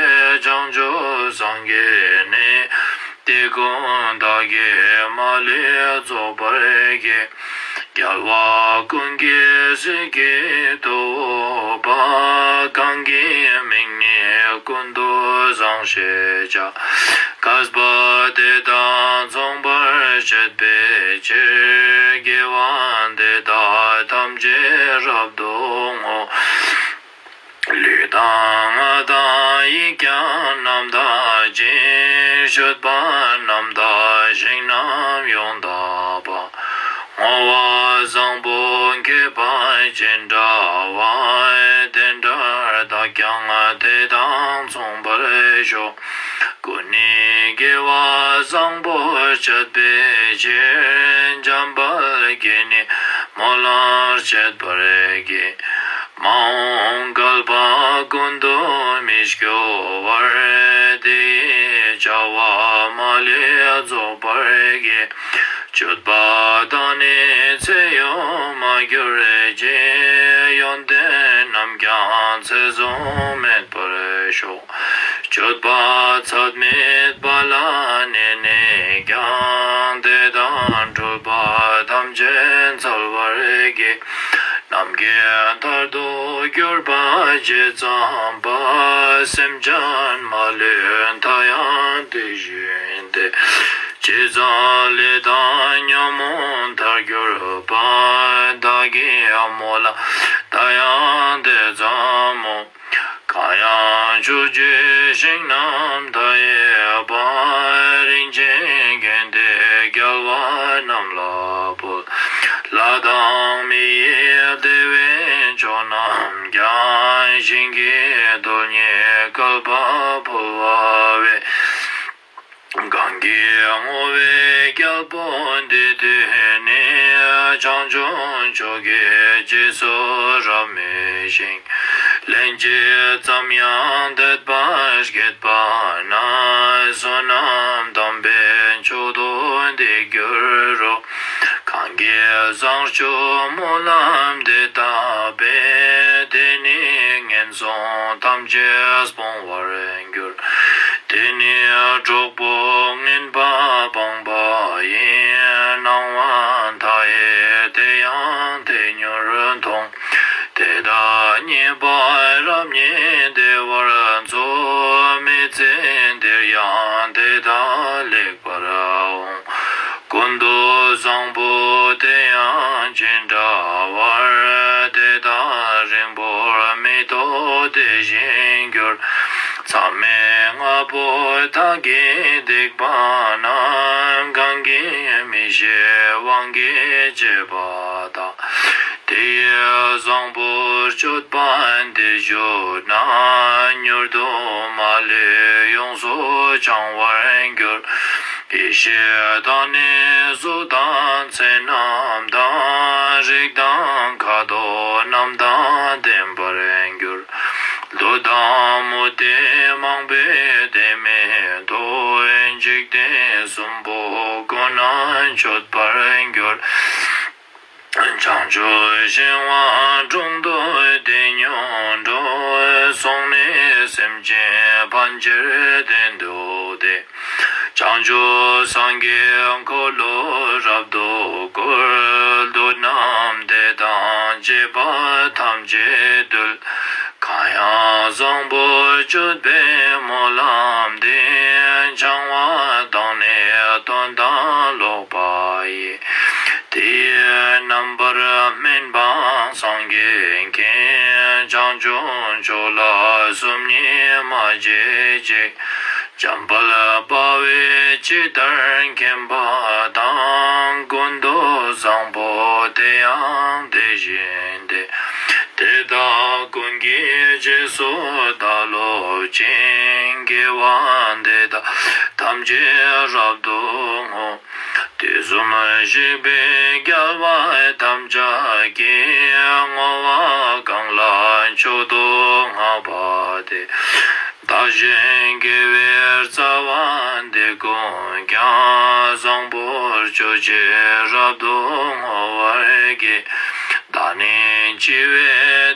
བྱང་ཆུབ་སངས་རྒྱས་ནི། དེ་ཀུན་བདག་གིས་མ་ལུས་རྫོགས་པར་བགྱི། རྒྱལ་བ་ཀུན་གྱི་སྲས་ཀྱི་ཐུ་བོ་པ། གང་གི་མིང་ནི་ཀུན་ཏུ་བཟང་ཞེས་བྱ། མཁས་པ་དེ་དག་མཚུངས་པར་བྱེད་པའི་ཕྱིར། དགེ་བ་འདི་དག་ཐམས་ཅད་རབ་ཏུ་བསྔོ། ལུས་དང་ངག་དང་ཡིད་ཀྱང་རྣམ་དག་ཅིང་། སྤྱོད་པ་རྣམ་དག་ཞིང་རྣམས་ཡོངས་དག་པ། བསྔོ་བ་བཟང་པོ་མཁས་པ་ཅི་འདྲ་བ། དེ་འདྲར་བདག་ཀྱང་དེ་དག་མཚུངས་པར་ཤོག། ཀུན་ནས་དགེ་བ་བཟང་པོ་སྤྱད་པའི་ཕྱིར། འཇམ་དཔལ་གྱིས་ནི་སྨོན་ལམ་བཅས་པར་བགྱི། མ་འོངས་བསྐལ་པ་ཀུན་ཏུ་མི་སྐྱོ་བར། དེ་ཡི་བྱ་བ་མ་ལུས་རྫོགས་པར་བགྱི། སྤྱོད་པ་དག་ནི་ཚེ་ཡོད་མ་གྱུར་ཅིག། ཡོན་ཏན་རྣམས་ཀྱང་ཚེ་བཟུང་མེད་པར་ཤོག། སྤྱོད་པ་ཚད་མེད་པ་ལ་གནས་ནས་ཀྱང་། དེ་དག་འཁྲུལ་པ་ཐམས་ཅད་འཚོལ་བར་བགྱི། ནམ་མཁའི་མཐར་ཐུག་གྱུར་པ་ཇི་ཙམ་པ། སེམས་ཅན་མ་ལུས་མཐའ་ཡང་དེ་བཞིན་ཏེ། ཇི་ཙམ་ལས་དང་ཉོན་མོངས་མཐར་གྱུར་པ། བདག་གི་སྨོན་ལམ་མཐའ་ཡང་དེ་ཙམ་མོ། གང་ཡང་ཕྱོགས་བཅུའི་ཞིང་རྣམས་མཐའ་ཡས་པ། རིན་ཆེན་གན་དེ་རྒྱལ་བ་རྣམས་ལ་ཕུལ། ལྷ་དང་མི་ཡི་བདེ་བའི་མཆོག་རྣམས་ཀྱང་། ཞིང་གི་རྡུལ་སྙེད་བསྐལ་པ་འཕོ་བ་བས། གང་གིས་བསྔོ་བའི་རྒྱལ་པོ་འདི་ཐོས་ནས། བྱང་ཆུབ་མཆོག་གི་རྗེས་སུ་རབ་མོས་ཤིང་། ལན་གཅིག་ཙམ་ཡང་དད་པ་བསྐྱེད་པ་ན། བསོད་ནམས་དམ་པའི་མཆོག་ཏུ་འདི་འགྱུར་རོ། གང་གིས་བཟང་སྤྱོད་སྨོན་ལམ་འདི་བཏབ་པས། དེ་ནི་ངན་སོང་ཐམས་ཅད་སྤོང་བར་འགྱུར། དེ་ནི་གྲོགས་པོ་ངན་པ་སྤངས་པ་ཡིན། སྣང་བ་མཐའ་ཡས་དེ་ཡང་དེ་མྱུར་མཐོང་། དེ་དག་རྙེད་པ་རབ་རྙེད་བདེ་བར་འཚོ། མི་ཚེ་འདིར་ཡང་དེ་དག་ལེགས་པར་འོང་། ཀུན་ཏུ་བཟང་པོ་དེ་ཡང་ཅི་འདྲ་བར། དེ་དག་རིང་པོར་མི་ཐོགས་དེ་བཞིན་འགྱུར། མཚམས་མེད་ལྔ་པོ་དག་གིས་བསྡིགས་པ་རྣམས། གང་གིས་མི་ཤེས་དབང་གིས་བྱས་པ་དག། དེ་ཡི་བཟང་པོ་སྤྱོད་པ་འདི་བརྗོད་ན། མྱུར་དུ་མ་ལུས་ཡོངས་སུ་བྱང་བར་འགྱུར། ཡེ་ཤེས་དང་ནི་གཟུགས་དང་མཚན་རྣམས་དང་། རིགས་དང་ཁ་དོག་རྣམས་དང་ལྡན་པར་འགྱུར། ཀླུ་དང་མུ་སྟེགས་མང་པོས་དེ་མིན་འདུག། འཇིག་རྟེན་གསུམ་པོ་ཀུན་ན་མཆོད་པར་འགྱུར། བྱང་ཆུབ་ཤིང་དབང་དྲུང་དུ་དེ་ཉིད་འགྲོ། སོང་ནས་སེམས་ཅན་ཕན་ཕྱིར་དེར་འདུག་སྟེ། བྱང་ཆུབ་སངས་རྒྱས་འཁོར་ལོ་རབ་ཏུ་བསྐོར། བདུད་རྣམས་དེ་དང་བཅས་པ་ཐམས་ཅད་བཏུལ། གང་ཡང་བཟང་པོ་སྤྱོད་པའི་སྨོན་ལམ་འདི། འཆང་བ་དང་ནི་དོན་དམ་ལོག་པ་ཡི། དེ་ཡི་རྣམ་པར་སྨིན་པའང་སངས་རྒྱས་མཁྱེན། བྱང་ཆུབ་མཆོག་ལ་སོམ་ཉི་མ་བྱེད་ཅིག། འཇམ་དཔལ་དཔའ་བོས་ཇི་ལྟར་མཁྱེན་པ་དང་། ཀུན་ཏུ་བཟང་པོ་དེ་ཡང་དེ་བཞིན་ཏེ། དེ་དག་ཀུན་གྱི་རྗེས་སུ་བདག་སློབ་ཅིང་། དགེ་བ་འདི་དག་ཐམས་ཅད་རབ་ཏུ་བསྔོ། དུས་གསུམ་གཤེགས་པའི་རྒྱལ་བ་ཐམས་ཅད་ཀྱིས། བསྔོ་བ་གང་ལ་མཆོག་ཏུ་བསྔགས་པ་དེས། བདག་གཞན་དགེ་བའི་རྩ་བ་འདི་ཀུན་ཀྱང་། བཟང་པོར་སྤྱོད་ཕྱིར་རབ་ཏུ་བསྔོ་བར་བགྱི། བདག་ནི་འཆི་བའི་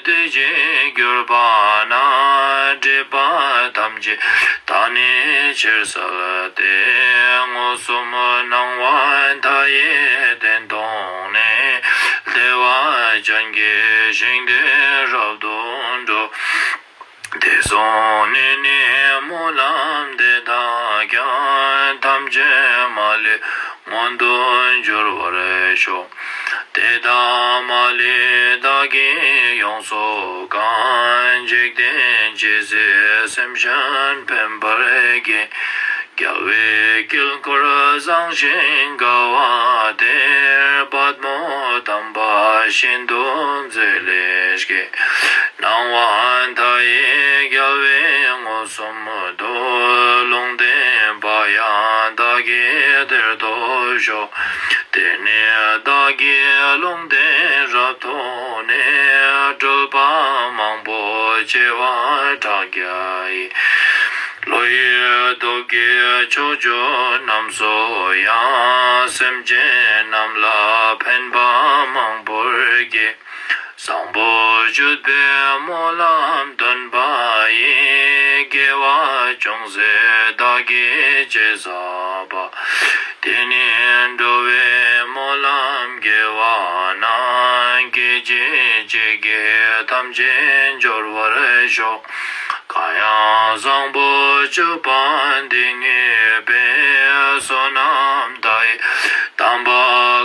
དུས་ཀྱིས་གྱུར་པ་ན། སྒྲིབ་པ་ཐམས་ཅད་བདག་ནི་ཕྱིར་བསལ་ཏེ། མངོན་སུམ་སྣང་བ་མཐའ་ཡས་སྟེང་དུ་ནི། བདེ་བ་ཅན་གྱི་ཞིང་དུ་རབ་ཏུ་འགྲོ། དེ་སོང་ནས་ནི་སྨོན་ལམ་འདི་དག་ཀྱང་། ཐམས་ཅད་མ་ལུས་མངོན་དུ་འགྱུར་བར་ཤོག། དེ་དག་མ་ལུས་བདག་གིས་ཡོངས་སུ་གང་། འཇིག་རྟེན་ཇི་སྲིད་སེམས་ཅན་ཕན་པར་བགྱི། རྒྱལ་བའི་དཀྱིལ་འཁོར་བཟང་ཞིང་དགའ་བ་དེར། པདྨོ་དམ་པ་ཤིན་ཏུ་མཛེས་ལེགས་ཀྱི། སྣང་བ་མཐའ་ཡས་རྒྱལ་བས་མངོན་སུམ་དུ། ལུང་བསྟན་པ་ཡང་བདག་གིས་དེར་ཐོབ་ཤོག། དེར་ནི་བདག་གིས་ལུང་བསྟན་རབ་ཐོབ་ནས། སྤྲུལ་པ་མང་པོ་བྱེ་བ་ཕྲག་བརྒྱ་ཡིས། བློ་ཡི་སྟོབས་ཀྱིས་ཕྱོགས་བཅུ་རྣམས་སུ་ཡང་། སེམས་ཅན་རྣམས་ལ་ཕན་པ་མང་པོར་བགྱི། བཟང་པོ་སྤྱོད་པའི་སྨོན་ལམ་འདོན་པ་ཡིས། དགེ་བ་ཅུང་ཟད་བདག་གིས་ཅི་བསགས་པ། དེ་ནི་འགྲོ་བའི་སྨོན་ལམ་དགེ་བ་རྣམས། སྐད་ཅིག་གཅིག་གིས་ཐམས་ཅད་འབྱོར་བར་ཤོག། གང་ཡང་བཟང་པོ་སྤྱོད་པ་འདི་ཉིད་པའི། བསོད་ནམས་མཐའ་ཡས་དམ་པ་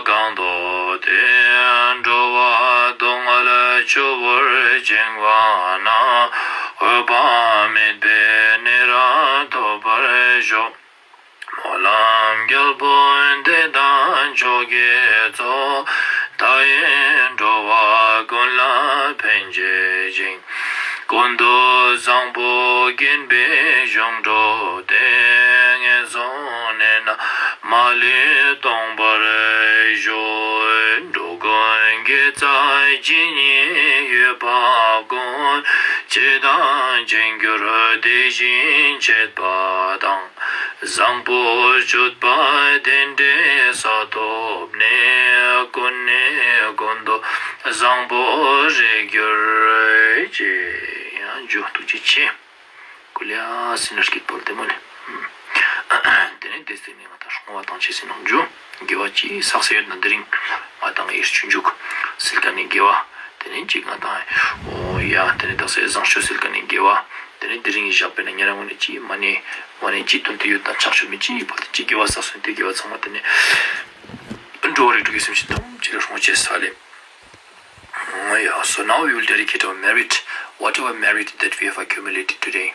གང་བསགས་ཏེ། འགྲོ་བ་སྡུག་བསྔལ་ཆུ་བུར་བཅིངས་པ་ན། འོད་དཔག་མེད་པའི་གནས་རབ་ཐོབ་པར་ཤོག། སྨོན་ལམ་རྒྱལ་པོ་འདི་དག་མཆོག་གི་གཙོ། མཐའ་ཡས་འགྲོ་བ་ཀུན་ལ་ཕན་བྱེད་ཅིང་། ཀུན་ཏུ་བཟང་པོ་བརྒྱན་པའི་གཞུང་འགྲོ་དེ། ངན་སོང་གནས་རྣམས་མ་ལུས་སྟོངས་པར་ཤོག། འགྲོ་ཀུན་དགེ་རྩ་ཇི་སྙེད་ཡོད་པ་ཀུན། བྱས་དང་བྱེད་འགྱུར་དེ་བཞིན་བྱེད་པ་དང་། བཟང་པོ་སྤྱོད་པ་དེ་འདྲའི་ས་ཐོབ་ནས། ཀུན་ནས་ཀུན་ཏུ་བཟང་པོར་རེག་གྱུར་ཅིག། ཡང་མཇུག་ཐུགས་རྗེ་ཆེ། ཀུ་ལེ་ཨ་སི་ནར་སྐྱིད་པོ་དེ་མོ་ནས། དེ་ནས་དེ་སྟེང་ནས་ང་དང་བསྔོ་བ་དང་བཅས་སེ་ནང་འཇུག། དགེ་བ་ཅི་བསགས་སེ་ཡོད་ན་དེ་རིང་ང་དང་ངའི་སྤྱོད་འཇུག་སིལ་ཀ་ནས་དགེ་བ། དེ་ནས་ཅིག་ང་དང་ཨོ་ཡ་དེ་ནས་དག་སེ་བཟང་སྤྱོད་སིལ་ཀ་ནས་དགེ་བ། དེ་ནས་དེ་རིང་གི་ཞག་པའི་ནང་ཉེ་རང་ངོ་ནས་ཅི་མ་ནས་མ་ནས་ཅི་དོན་དུ་ཡོད་དང་ཆགས་ཆོད་མི་ཅི་བར་དུ་ཅི་དགེ་བ་བསགས་སོང་དེ་དགེ་བ་ཚང་མ་དེ་ནས་འགྲོ་བ་རིགས་དྲུག་གི་སེམས་ཅན་ཐམས་ཅད་ལ་སྲུང་བྱེད་ས་ལེ། Oh, yeah. So now we will dedicate our merit, whatever merit that we have accumulated today,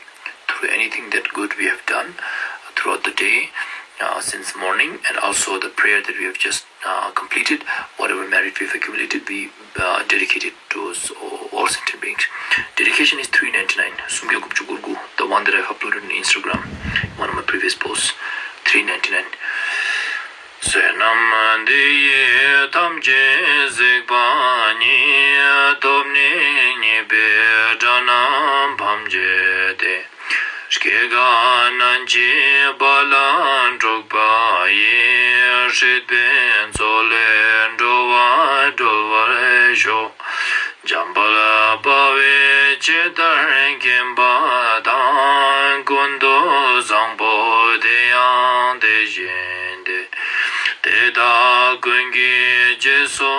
through anything that good we have done throughout the day, uh, since morning, and also the prayer that we have just uh, completed, whatever merit we have accumulated, we uh, dedicate it to all, all sentient beings. Dedication is three ninety-nine. སུམ་བརྒྱ་དགུ་བཅུ་གོ་དགུ. The one that I have uploaded on Instagram, one of my previous posts. Three ninety-nine. བསོད་ནམས་འདི་ཡིས་ཐམས་ཅད་གཟིགས་པ་ཉིད། ཐོབ་ནས་ཉེས་པའི་དགྲ་རྣམས་ཕམ་བྱས་ཏེ། སྐྱེ་རྒ་ན་འཆིའི་རྦ་རླབས་འཁྲུགས་པ་ཡི། སྲིད་པའི་མཚོ་ལས་འགྲོ་བ་སྒྲོལ་བར་ཤོག། འཇམ་དཔལ་དཔའ་བོས་ཇི་ལྟར་མཁྱེན་པ་དང་། ཀུན་ཏུ་བཟང་པོ་དེ་ཡང་དེ་བཞིན་ཏེ། དེ་དག་ཀུན་གྱི་རྗེས་སུ་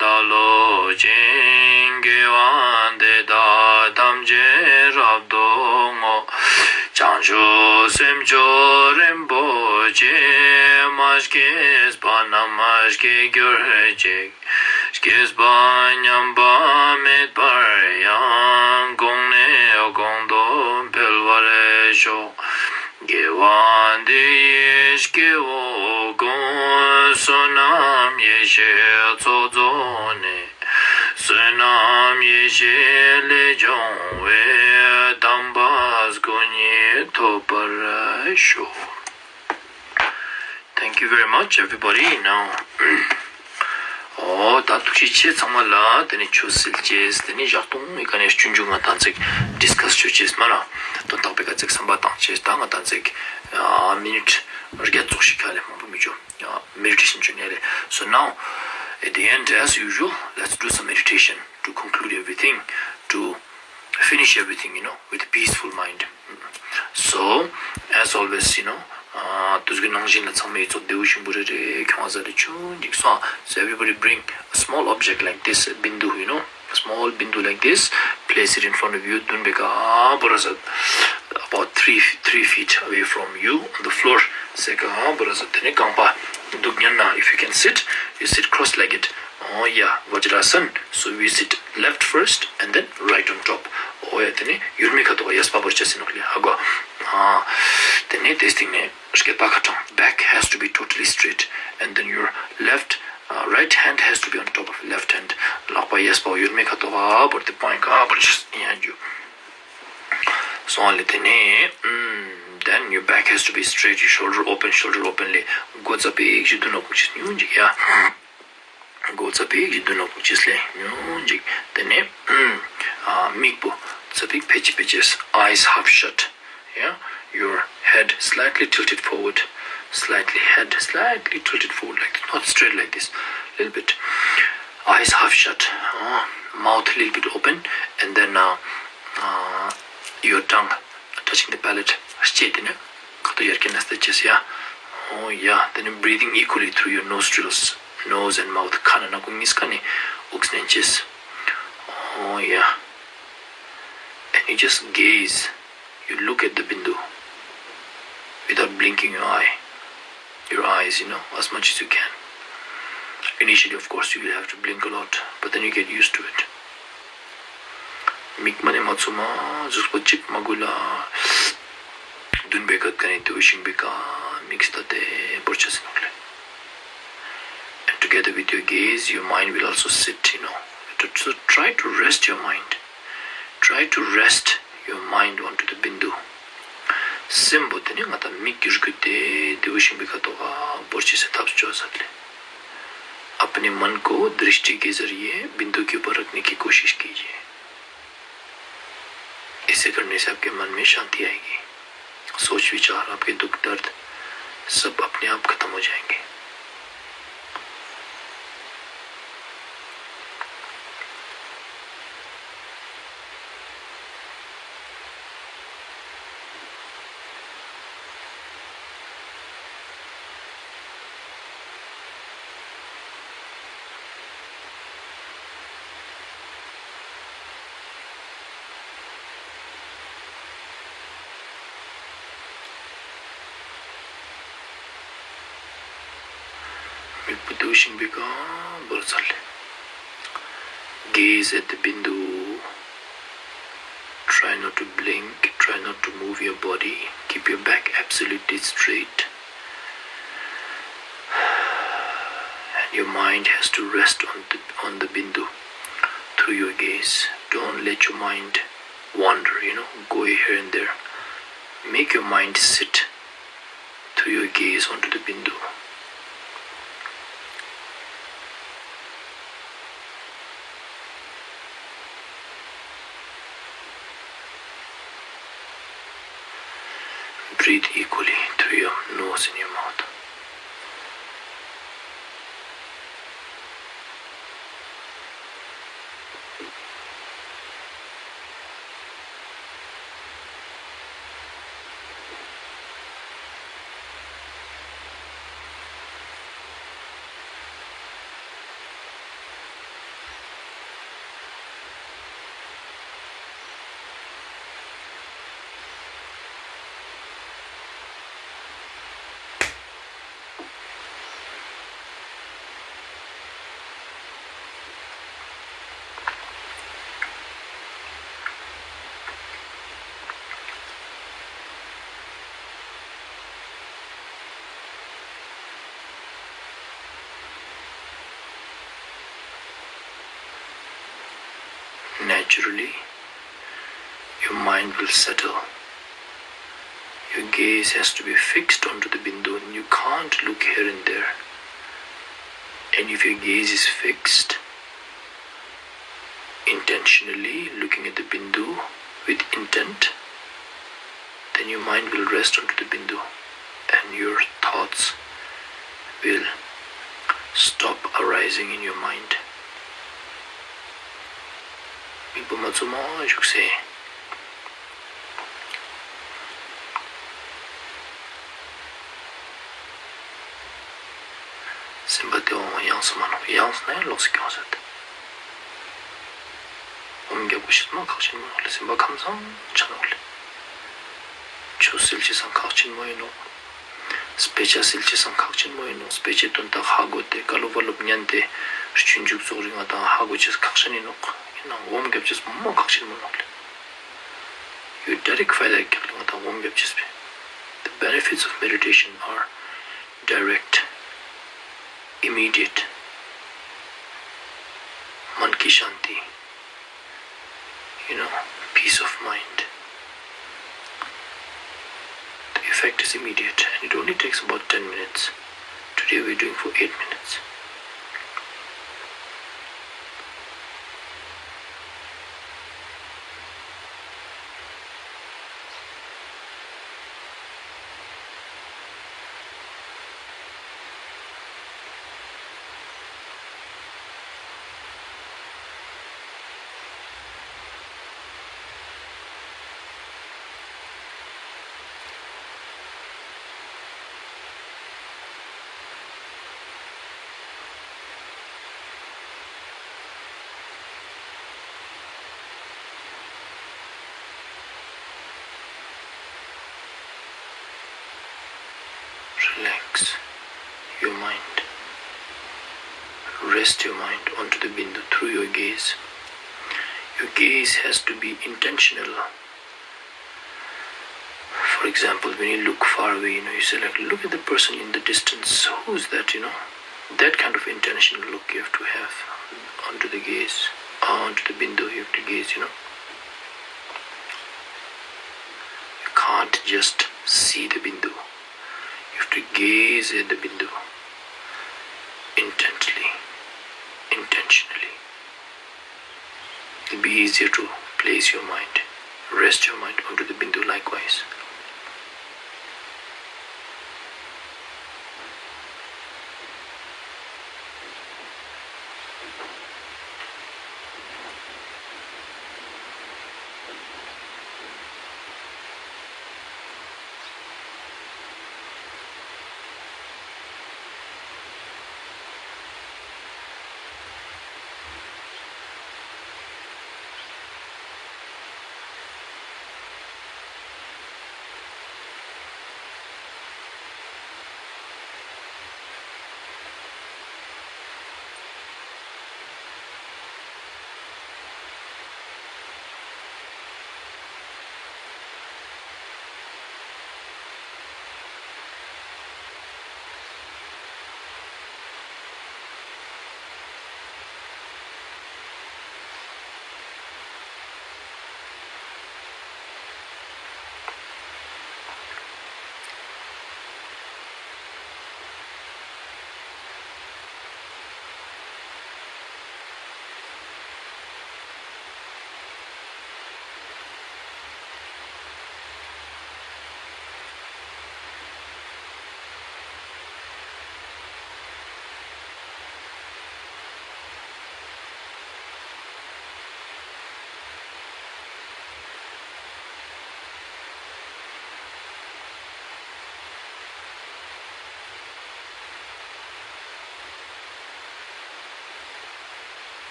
བདག་སློབ་ཅིང་། དགེ་བ་འདི་དག་ཐམས་ཅད་རབ་ཏུ་བསྔོ། བྱང་ཆུབ་སེམས་མཆོག་རིན་པོ་ཆེ། མ་སྐྱེས་པ་རྣམས་སྐྱེ་གྱུར་ཅིག། སྐྱེས་པ་ཉམས་པ་མེད་པར་ཡང་། གོང་ནས་གོང་དུ་འཕེལ་བར་ཤོག། དགེ་བ་འདི་ཡིས་སྐྱེ་བོ་ཀུན། བསོད་ནམས་ཡེ་ཤེས་ཚོགས་རྫོགས་ནས། བསོད་ནམས་ཡེ་ཤེས་ལས་བྱུང་བའི། དམ་པ་སྐུ་གཉིས་ཐོབ་པར་ཤོག། Thank you very much, everybody. Now, ཨོ་ད་ཐུགས་རྗེ་ཆེ་ཚང་མ་ལ། དེ་ནས་ཆུ་བསིལ་བྱས། དེ་ནས་ཞག་སྟོང་གི་ག་ནས་སྤྱོད་འཇུག་ང་དང་ཚིག་ཌི་སི་ཀ་སི་བྱོས་བྱས་མ་ལ། དོན་དག་པའི་ག་ཚིག་བསམ་པ་བཏང་བྱས། ད་ང་དང་ཚིག་ཨ་མི་ནིཊ་བརྒྱད་ཙོགས་ཤིག་ག་ལས་མང་པོ་མི་བྱོ། ཨ་མེ་ཌི་ཊེ་ཤན་བྱོས་ནས་རེད། So now, at the end, as usual, let's do some meditation to conclude everything, to finish everything, you know, with a peaceful mind. So, as always, you know, དུས་ཀྱི་ནང་བཞིན་ལ་ཚང་མས་ཡིད་ཚོགས་བདེ་བོ་ཞིམ་པོ་རེ་རེ་ཁྱོང་བ་ཟ་རེ་ཆུང་འཇིག་སོང་། So everybody bring a small object like this, a bindu, you know, a small bindu like this, place it in front of you. མདུན་པའི་ཀ་བོ་ར་ཟ། About three, three feet away from you on the floor. སེ་ཀ་བོ་ར་ཟ། དེ་ནས་རྐང་པ་འདུག་ཉན་ན། If you can sit, you sit cross-legged. Oh yeah, Vajrasana. So we sit left first and then right on top. Oh yeah, དེ་ནས་ཡུར་མའི་ཁ་ཐོག་གཡས་པ་བོར་ཆ་སེ་ནོག་ལེ། ཧ་གོ། དེ་ནས་དེ་སྟེང་ནས་སྐེད་པ་ཁ་ཕྲེང་། Back has to be totally straight, and then your left, uh, right hand has to be on top of left hand. ལག་པ་གཡས་པ་ཡུར་མའི་ཁ་ཐོག་བོར་ཏེ་པང་ཁ་བོར་ཆ་སེ་ཡང་རྒྱུ། སོང་ལེ། དེ་ནས་then your back has to be straight, your shoulder open, shoulder open ལེ། མགོ་རྩ་བིག་ཞིག་མདུན་ལོགས་ཕུག་ཅིག་ཉུང་ཅིག་ཡ། མགོ་རྩ་བིག་ཞིག་མདུན་ལོགས་ཕུག་ཅིག་ལེ། ཉུང་ཅིག། དེ་ནས་ཨ་མིག་པོ་རྩ་བིག་ཕེ་ཅི་ཕེ་ཅེས། Eyes half shut. Yeah, your head slightly tilted forward, slightly, head slightly tilted forward like this, not straight like this, little bit. Eyes half shut, uh, mouth little bit open, and then uh, uh, your tongue touching the palate. ལྕེ་དེ་ནས་ཁ་དོག་ཡར་རྒྱས་ནས་བལྟས་བྱས་ཡ། Oh yeah, then you're breathing equally through your nostrils, nose and mouth. ཁ་ནང་ནག་ཁུང་གཉིས་ཀ་ནས་དབུགས་ནང་བྱས། Oh yeah. And you just gaze. You look at the bindu without blinking your eye, your eyes, you know, as much as you can. Initially, of course, you will have to blink a lot, but then you get used to it. མིག་མ་ནས་མ་ཚུགས་མ་གཟུགས་པོ་གཅིག་མ་དགོས་ལ། མདུན་པའི་ཀ་ནས་དེ་བཞིན་པའི་ཀ་མིག་ལྟ་སྟེ་བོར་ཆ་སེ་ནོག་ལེ། And together with your gaze, your mind will also sit, you know. To, to try to rest your mind. Try to rest your mind onto the bindu. སེམས་པོ་དེ་ནི་ང་དང་མིག་གི་རྒྱུད་དེ་དེ་བཞིན་པའི་ཁ་དོག་ག་བོར་ཆ་སེ་ཐབས་བྱོས་ཟེར་ལེ། अपने मन को दृष्टि के जरिए बिंदु के ऊपर रखने की कोशिश कीजिए। ऐसे करने से आपके मन में शांति आएगी। सोच विचार, आपके दुख दर्द सब अपने आप खत्म हो जाएंगे। མིག་པོ་བསྡུ་བཞིན་པའི་སྒང་བོར་ཚར་ལེ། Gaze at the bindu. Try not to blink, try not to move your body. Keep your back absolutely straight. Your mind has to rest on the, on the bindu through your gaze. Don't let your mind wander, you know, go here and there. Make your mind sit through your gaze onto the bindu. Breathe equally through your nose and your mouth. Naturally, your mind will settle. Your gaze has to be fixed onto the bindu. You can't look here and there. And if your gaze is fixed, intentionally looking at the bindu with intent, then your mind will rest onto the bindu and your thoughts will stop arising in your mind. མིག་པོ་མ་བཙུམ་མ་བཞུགས་སེ། སེམས་པ་དེ་འོང་བ་ཡངས་སུ་མ་ནོག་ཡངས་ན་ཡང་ལོགས་སུ་འགྱོ་ཟེར་ཏེ། འོ་མ་རྒྱབ་དགོས་ཤེས་མ་ཁག་ཆེན་མོ་ལ་སེམས་པ་ཁམས་བཟང་ཆགས་ནོག་ལེ། ཆུ་བསིལ་ཆེ་སང་ཁག་ཆེན་མོ་ཡིན་ནོག་དཔེ་ཆ་སིལ་ཆེ་སང་ཁག་ཆེན་མོ་ཡིན་ནོག་དཔེ་ཆའི་དོན་དག་ཧ་གོ་སྟེ་བཀའ་སློབ་བཀའ་སློབ་ཉན་ཏེ་སྤྱོད་འཇུག་རྩོག་རིག་ང་དང་ཧ་གོ་ཆེས་ཁག་ཆེན་ཡིན་ནོག་ཡིན་ནའང་འོ་མ་རྒྱབ་ཆེས་མ་ཁག་ཆེན་མོ་ནོག་ལེ། ཡོད་ཌའི་རེག་ཊི་ཕའི་ཌ་རྒྱག་ལེ་ང་དང་འོ་མ་རྒྱབ་ཆེས་པས། The benefits of meditation are direct, immediate, man ki shanti, you know, peace of mind. The effect is immediate and it only takes about ten minutes. Today we're doing for eight minutes. Relax your mind. Rest your mind onto the bindu through your gaze. Your gaze has to be intentional. For example, when you look far away, you know, you say, like, "Look at the person in the distance. Who is that?" You know, that kind of intentional look you have to have onto the gaze, uh, onto the bindu, you have to gaze, you know. You can't just see the bindu. You have to gaze at the bindu intently, intentionally. It'll be easier to place your mind, rest your mind onto the bindu likewise.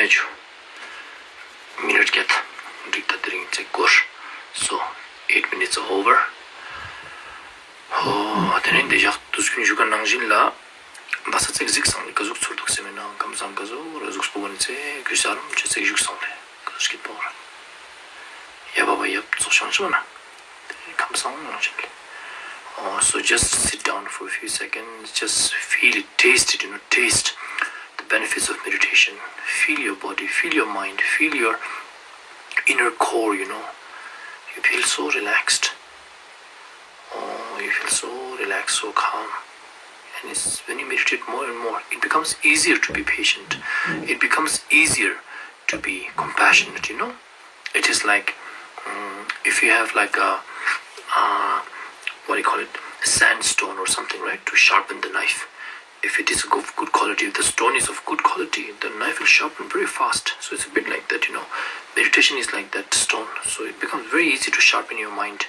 ཆུ། མི་ནཊ་བརྒྱད། འགྲིག་ད་དེ་རིང་ཚེ་སྐོར། So, eight minutes over. ཧོ། དེ་ནས་འདི་བཞག་དུས་ཀུན་ཞུ་ག་ནང་བཞིན་ལ། ད་ས་ཚིགས་གཟིགས་སང་ལེ་ག་ཟུག་ཚོར་འདུག་སེམས་ནང་ཁམས་སང་ག་ཟུག་ར་ཟུག་སྤོ་བ་ནི་ཚེ་གུས་ས་རུམ་ཆེ་ཚིགས་བཞུགས་སང་ལེ་ག་ཟུག་སྐྱིད་པོ་ར། ཡ་བ་བ་ཡབ་ཚོགས་ཤང་ཆོ་ན། ཁམས་སང་ནང་བཞིན་ལེ། Oh, so just sit down for a few seconds. Just feel it, taste it, you know, taste the benefits of meditation. Feel your body, feel your mind, feel your inner core, you know. You feel so relaxed. Oh, you feel so relaxed, so calm. And it's when you meditate more and more, it becomes easier to be patient. It becomes easier to be compassionate, you know. It is like, um, if you have like a, uh, what do you call it, sandstone or something, right, to sharpen the knife. If it is of good quality, if the stone is of good quality, the knife will sharpen very fast. So it's a bit like that, you know. Meditation is like that stone. So it becomes very easy to sharpen your mind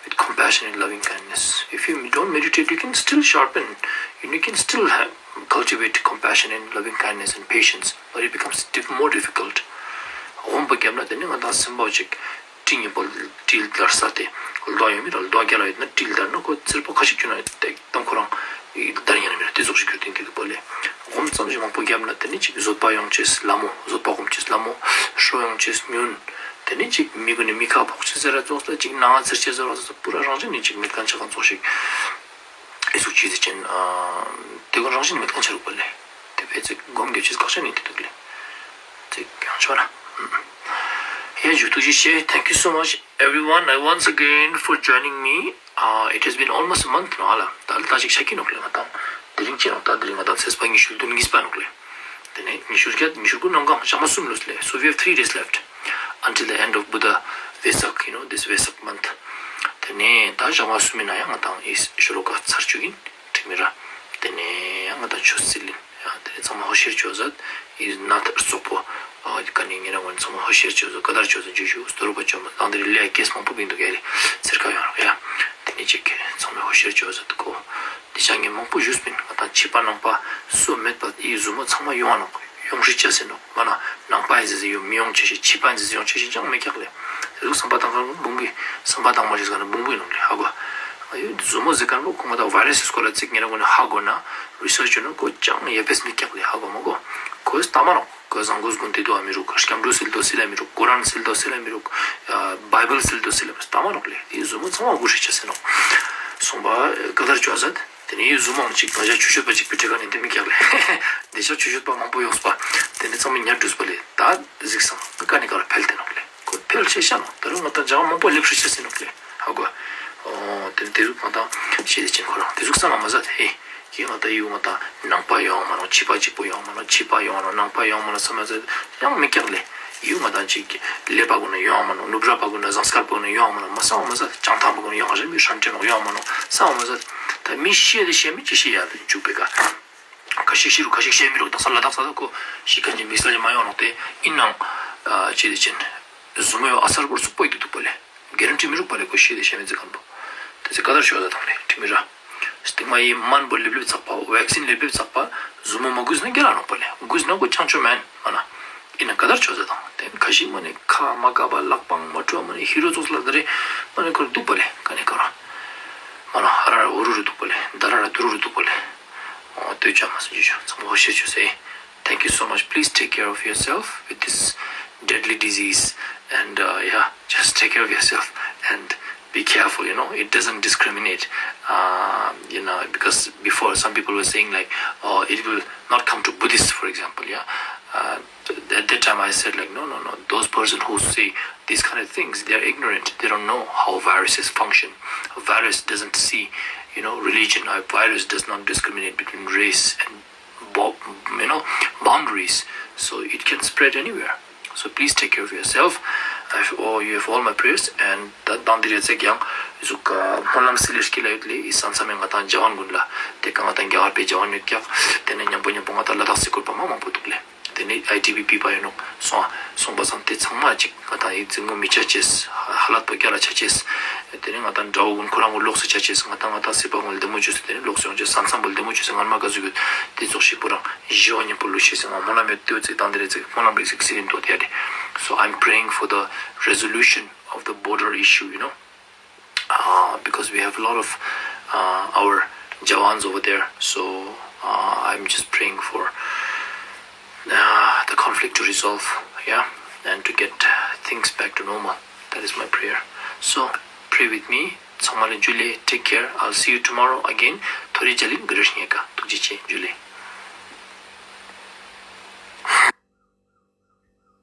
with compassion and loving kindness. If you don't meditate, you can still sharpen, you can still have, cultivate compassion and loving kindness and patience, but it becomes diff- more difficult. འོན་པ་རྒྱབ་ན་དེ་ནི་ང་དང་སེམས་པ་ཅིག་ཏི་ཉི་པོ་ཏིལ་དར་ས་དེ་ལྡོག་ཡོང་མི་ར་ལྡོག་རྒྱ་ལ་ཡོད་ན་ཏིལ་དར་ན་ཁོ་ཚེར་པོ་ཁ་ཤས་ཀྱུ་ན་དེ་དང་ཁོ་རང་དར་ཡང་མི་ར་དེ་ཟོག་ཞིག་གྱུར་ཏེ་འགྱུར་པ་ལས་སྒོམ་ཙམ་ཞིག་མང་པོ་བརྒྱབ་ན་དེ་ནི་ཅིག་བཟོད་པ་ཡོང་ཅེས་ལ་མོ་བཟོད་པ་སྒོམ་ཅེས་ལ་མོ་ཧྲོ་ཡོང་ཅེས་ཉུན། དེ་ནི་ཅིག་མི་གུན་ནི་མི་ཁ་ཕོག་ཅེས་ཟེར་ར་ཙོགས་ད་ཅིག་ནང་ང་ཚེར་ཅེས་ཟེར་ར་ཙོགས་པུ་ར་རང་བཞིན་ནི་ཅིག་མི་གང་ཆ་གང་ཙོགས་ཤིག་ཨི་ཟུག་ཅི་ཟེར་ཅན་དེ་གུན་རང་བཞིན་མི་གང་ཆ་རུག་པ་ལས། དེ་བས་ཚིག་སྒོམ་རྒྱབ་ཅེས་ཁག་ཆེ་ནི་དེ་འདུག་ལེ། ཚིག་ཡང་ཆོག་ར། ཡ་ཇུ་ཐུགས་རྗེ་ཆེ། Thank you so much everyone. I once again for joining me. Uh, it has been almost a month now. ཨ་ལ་ད་ལ་ད་ཅིག་ཤ་ཀི་ནོག་ལེ་ང་དང་དེ་རིང་ཅི་ནོག་ད་དེ་རིང་ང་དང་ཚེས་པ་ཉི་ཤུ་བདུན་གཉིས་པ་ནོག་ལེ། དེ་ནས་ཉི་ཤུ་བརྒྱད་ཉི་ཤུ་དགུ་ནམ་གང་ཞག་མ་གསུམ་ལོས་ལེ། So we have three days left until the end of Buddha Vesak, you know, this Vesak month. དེ་ནས་ད་ཞག་མ་གསུམ་ཡིན་ན་ཡང་ང་དང་ཨིས་ཤོ་ལོ་ཀ་ཚར་བཅུག་ཡིན། ཁྲིག་མི་ར། དེ་ནས་ཡང་ང་དང་ཆུ་སིལ་ཡིན། ཡང་དེ་ནས་ཚང་མ་ཧོ་ཤེར་ཆོས་ཟད་ཨིས་ན་ཐར་སོག་པོ། ཨ་ཀ་ནས་ངེད་རང་ངོ་ཚང་མ་ཧོ་ཤེར་ཆོས་ཟད་ཀ་དར་ཆོས་ཟད་ཇུ་ཞུ་སྟོར་པ་ཆོས་མ་དང་དེ་རིང་ལས་ཀེས་མང་པོ་བིང་འདུག་གས་ལེ། ཚེར་ཁ་ཡོང་རོགས་ཡ། དེ་ནས་ཅིག་གི་ཚང་མས་ཧོ་ཤེར་ཆོས་ཟད་ཀོ། དེ་ཆ་ངས་མང་པོ་ཞུས་པིན། ང་དང་ཕྱི་པ་ནང་པ་སུ་མེད་པ་ཨི་ཟུ་མོ་ཚང་མ་ཡོང་བ་ནོག་ཡོང་ཧྲི་ཆ་སེ་ནོག་མ་ན་ནང་པ་ཨི་ཟེ་ཟེ་ཡོང་མི་ཡོང་ཆ་ཤེ་ཕྱི་པ་ཨི་ཟེ་ཟེ་ཡོང་ཆ་ཤེ་ཅང་མེད་ཀྱག་ལེ། དེ་ཚོ་བསམ་པ་བཏང་ག་ན་བུང་བུ་བསམ་པ་བཏང་མ་ཤེས་ག་ན་བུང་བུ་ནོག་ལེ་ཧ་གོ། ཨ་ཡོད་ཟུ་མོ་ཟེ་ག་ན་ཁོ་ང་དང་ཝའི་རེ་སི་སྐོར་ལ་ཚིག་ངེད་རང་ངོ་ནས་ཧ་གོ་ན་རི་སར་ཆ་ཡོད་ན་ཁོ་ཅང་ཡ་བེས་མེད་ཀྱག་ལེ་ཧ་གོ་མ་གོ། ཁོས་ལྟ་མ་ནོག་ཁོས་བཟང་གོས་གུན་དེ་དུ་ཨ་མི་རུག་སྐྱབས་འགྲོ་སིལ་དོ་སིལ་ཨ་མི་རུག་ཀོ་རན་སིལ་དོ་སིལ་ཨ་མི་རུག་བའི་བལ་སིལ་དོ་སིལ་ཨ་མི་རུག་ལྟ་མ་ནོག་ལེ། དེ་ཟུ་མོ་ཚང་མ་གུ་ཧྲི་ཆ་སེ་ནོག་སོང་པ་ཀ་དར་ཆོས་ཟད། དེ་ནས་ཡུལ་ཟུ་མང་ཅིག་ང་ཞག་ཆུ་ཤོད་པ་ཅིག་པི་ཏྲི་ཀ་ནས་འདི་མི་རྒྱག་ལེ། འདི་ཞག་ཆུ་ཤོད་པ་མང་པོ་ཡོངས་པ། དེ་ནས་ཚང་མས་ཉར་འགྲུས་པ་ལེ། ད་གཟིགས་སང་ཀ་ནས་ཀ་ལ་ཕེལ་ཏེ་ནོག་ལེ། ཁོ་ཕེལ་ཤེས་ཤ་ནོག་ད་རུང་ང་ད་ཇག་མང་པོ་ལེབ་ཧྲི་ཤེས་སེ་ནོག་ལེ། ཧ་གོ། ཨོ་དེ་དེ་ཟུག་ང་ད་ཤེས་དེ་ཅན་ཁོ་རང་དེ་ཟུག་ས་ང་མ་ཟད་ཧེ། ཁྱེད་ང་ད་ཡུལ་ང་ད་ནང་པ་ཡོང་མ་ནོག་ཕྱི་པ་གཅིག་པོ་ཡོང་མ་ནོག་ཕྱི་པ་ཡོང་མ་ནོག་ནང་པ་ཡོང་མ་ནོག་ས་མ་ཟད་ཡང་མི་རྒྱག་ལེ། ཡུལ་ང་ད་ཅིག་ལེ་པ་གུན་ན་ཡོང་མ་ནོག་ནུབ་ར་པ་གུན་ན་ཟངས་དཀར་པ་གུན་ན་ཡོང་མ་ནོག་མ་ས་མ་ཟད་ཅང་ཐང་པ་གུན་ན་ཡོང་རེ་མི་ཧྲན་ཏེ་ནོག་ཡོང་མ་ནོག་ས་མ་ཟད། ད་མི་ཤེས་དེ་ཤེས་མི་ཅི་ཤེས་ཡ་ལེ་འཇུག་པའི་ཀ་ཁ་ཤིག་ཤི་རུ་ཁ་ཤིག་ཤེས་མི་རུ་དང་ས་ལ་དྭགས་ས་ད་ཁོ་ཤི་ཁན་གྱི་མི་སལ་ལ་མ་ཡོང་ནོག་དེ་ཨིན་ནང་ཅི་དེ་ཅན་ཟུ་མོ་ཡོ་ཨ་སར་བོར་སུག་པོ་ཡི་དུ་དུ་པོ་ལེ། གེ་རན་ཊི་མི་རུག་པ་ལེ་ཁོ་ཤེས་དེ་ཤེས་མི་ཙི་ཁན་པོ། དེ་ཚེ་ཀ་དར་ཤོ་ད་དང་ལེ་ཁྲི་མི་ར། སྟིང་མ་ཡི་མན་པོ་ལེབ་ལེབ་ཚག་པ་ཝེག་སིན་ལེབ་ལེབ་ཚག་པ་ཟུ་མོ་མ་གུས་ན་རྒྱ་ལ་ནོག་པ་ལེ་གུས་ན་ཁོ་ཅང་ཆོ་མན་མ་ན། ཨིན་ན་ཀ་དར་ཆོས་ཟེར་དང་དེ་ཁ་ཤི་མ་ནི་ཁ་མ་ཀ་པ་ལག་པང་མ་ཁྲོ་མ་ནི་ཧི་རོ་ཙོགས་ལ་ད་རེ་མ་ནི་ཁོར་འདུག་པ་ལེ་ཀ་ནི་ཀ་ར། མ་ན་ཧ་ར་ར་འུ་རུ་རུ་འདུག་པ་ལེ་ད་ར་ར་དུ་རུ་རུ་འདུག་པ་ལེ། འོ་ལྟོས་ཅག་མ་སུ་ཇུ་ཇུ་ཚང་མ་ཧོ་ཤེས་ཆོས་ཟེར། Thank you so much. Please take care of yourself with this deadly disease and uh, yeah, just take care of yourself and be careful, you know, it doesn't discriminate. Uh, you know, because before some people were saying like, oh, it will not come to Buddhists, for example, yeah. Uh, at that time I said like, no, no, no, those person who say these kind of things, they are ignorant, they don't know how viruses function. A virus doesn't see, you know, religion. A virus does not discriminate between race and bo- you know, boundaries, so it can spread anywhere. So please take care of yourself. I have all, you have all my prayers and ད་དང་དེ་རེ་ཚེ་ཀྱང་ཟུག་སྨོན་ལམ་སི་ལེ་སྐྱི་ལ་ཡོད་ལེ་ཨི་སན་ས་མེ་ང་དང་ཇ་ཝན་གུན་ལ་དེ་ཀ་ང་དང་རྒྱ་གར་པའི་ཇ་ཝན་ཡོད་ཀྱག་དེ་ནས་མཉམ་པོ་མཉམ་པོ་ང་དང་ལ་དྭགས་སི་ཀུར་པ་མ་མང་པོ་འདུག་ལེ། དེ་ནས་ཨའི་ཊི་བི་པི་པ་ཡོད་ནོག་སོང་ཨ་སོང་པ་སང་དེ་ཚང་མ་ཅིག་ང་དང་ཨི་ཙི་ངོ་མི་ཆ་ཅེས་ཧ་ལ་ཏོ་རྒྱ་ལ་ཆ་ཅེས་ དེ་ནས་ང་དང་དགྲ་བོ་ཀུན་ཁོ་རང་ངོ་ལོགས་སུ་ཆ་ཆེས་སུ་ང་དང་ང་དང་སྲིད་པ་ངོ་ལ་བདེ་མོ་བཅོས་སུ་དེ་ནས་ལོགས་སུ་ཡོང་ཆེས་ས་མཚམས་པོ་ལ་བདེ་མོ་བཅོས་སུ་ངར་མ་ག་ཟུག་གི་དེ་ཚོགས་ཤིག་པོ་རང་ཞི་བ་ཉམས་པོ་ལུ་ཤེས་སུ་ང་སྨོན་ལམ་ཡོད་ལྟོས་ཚིག་དང་དེ་རེ་ཚིག་སྨོན་ལམ་རེ་ཚིག་སི་རིན་ཏོ་དེ་རེད། So I'm praying for the resolution of the border issue, you know, uh, because we have a lot of uh, our Jawans over there. So uh, I'm just praying for uh, the conflict to resolve, yeah, and to get things back to normal. That is my prayer. So pray with me. ཚང་མ་ལ་འཇུ་ལེ། Take care. I'll see you tomorrow again. ཐོ་རེ་ཇ་ལིན་ག་རེ་ཉེ་ཀ་ཐུགས་རྗེ་ཆེ། འཇུ་ལེ།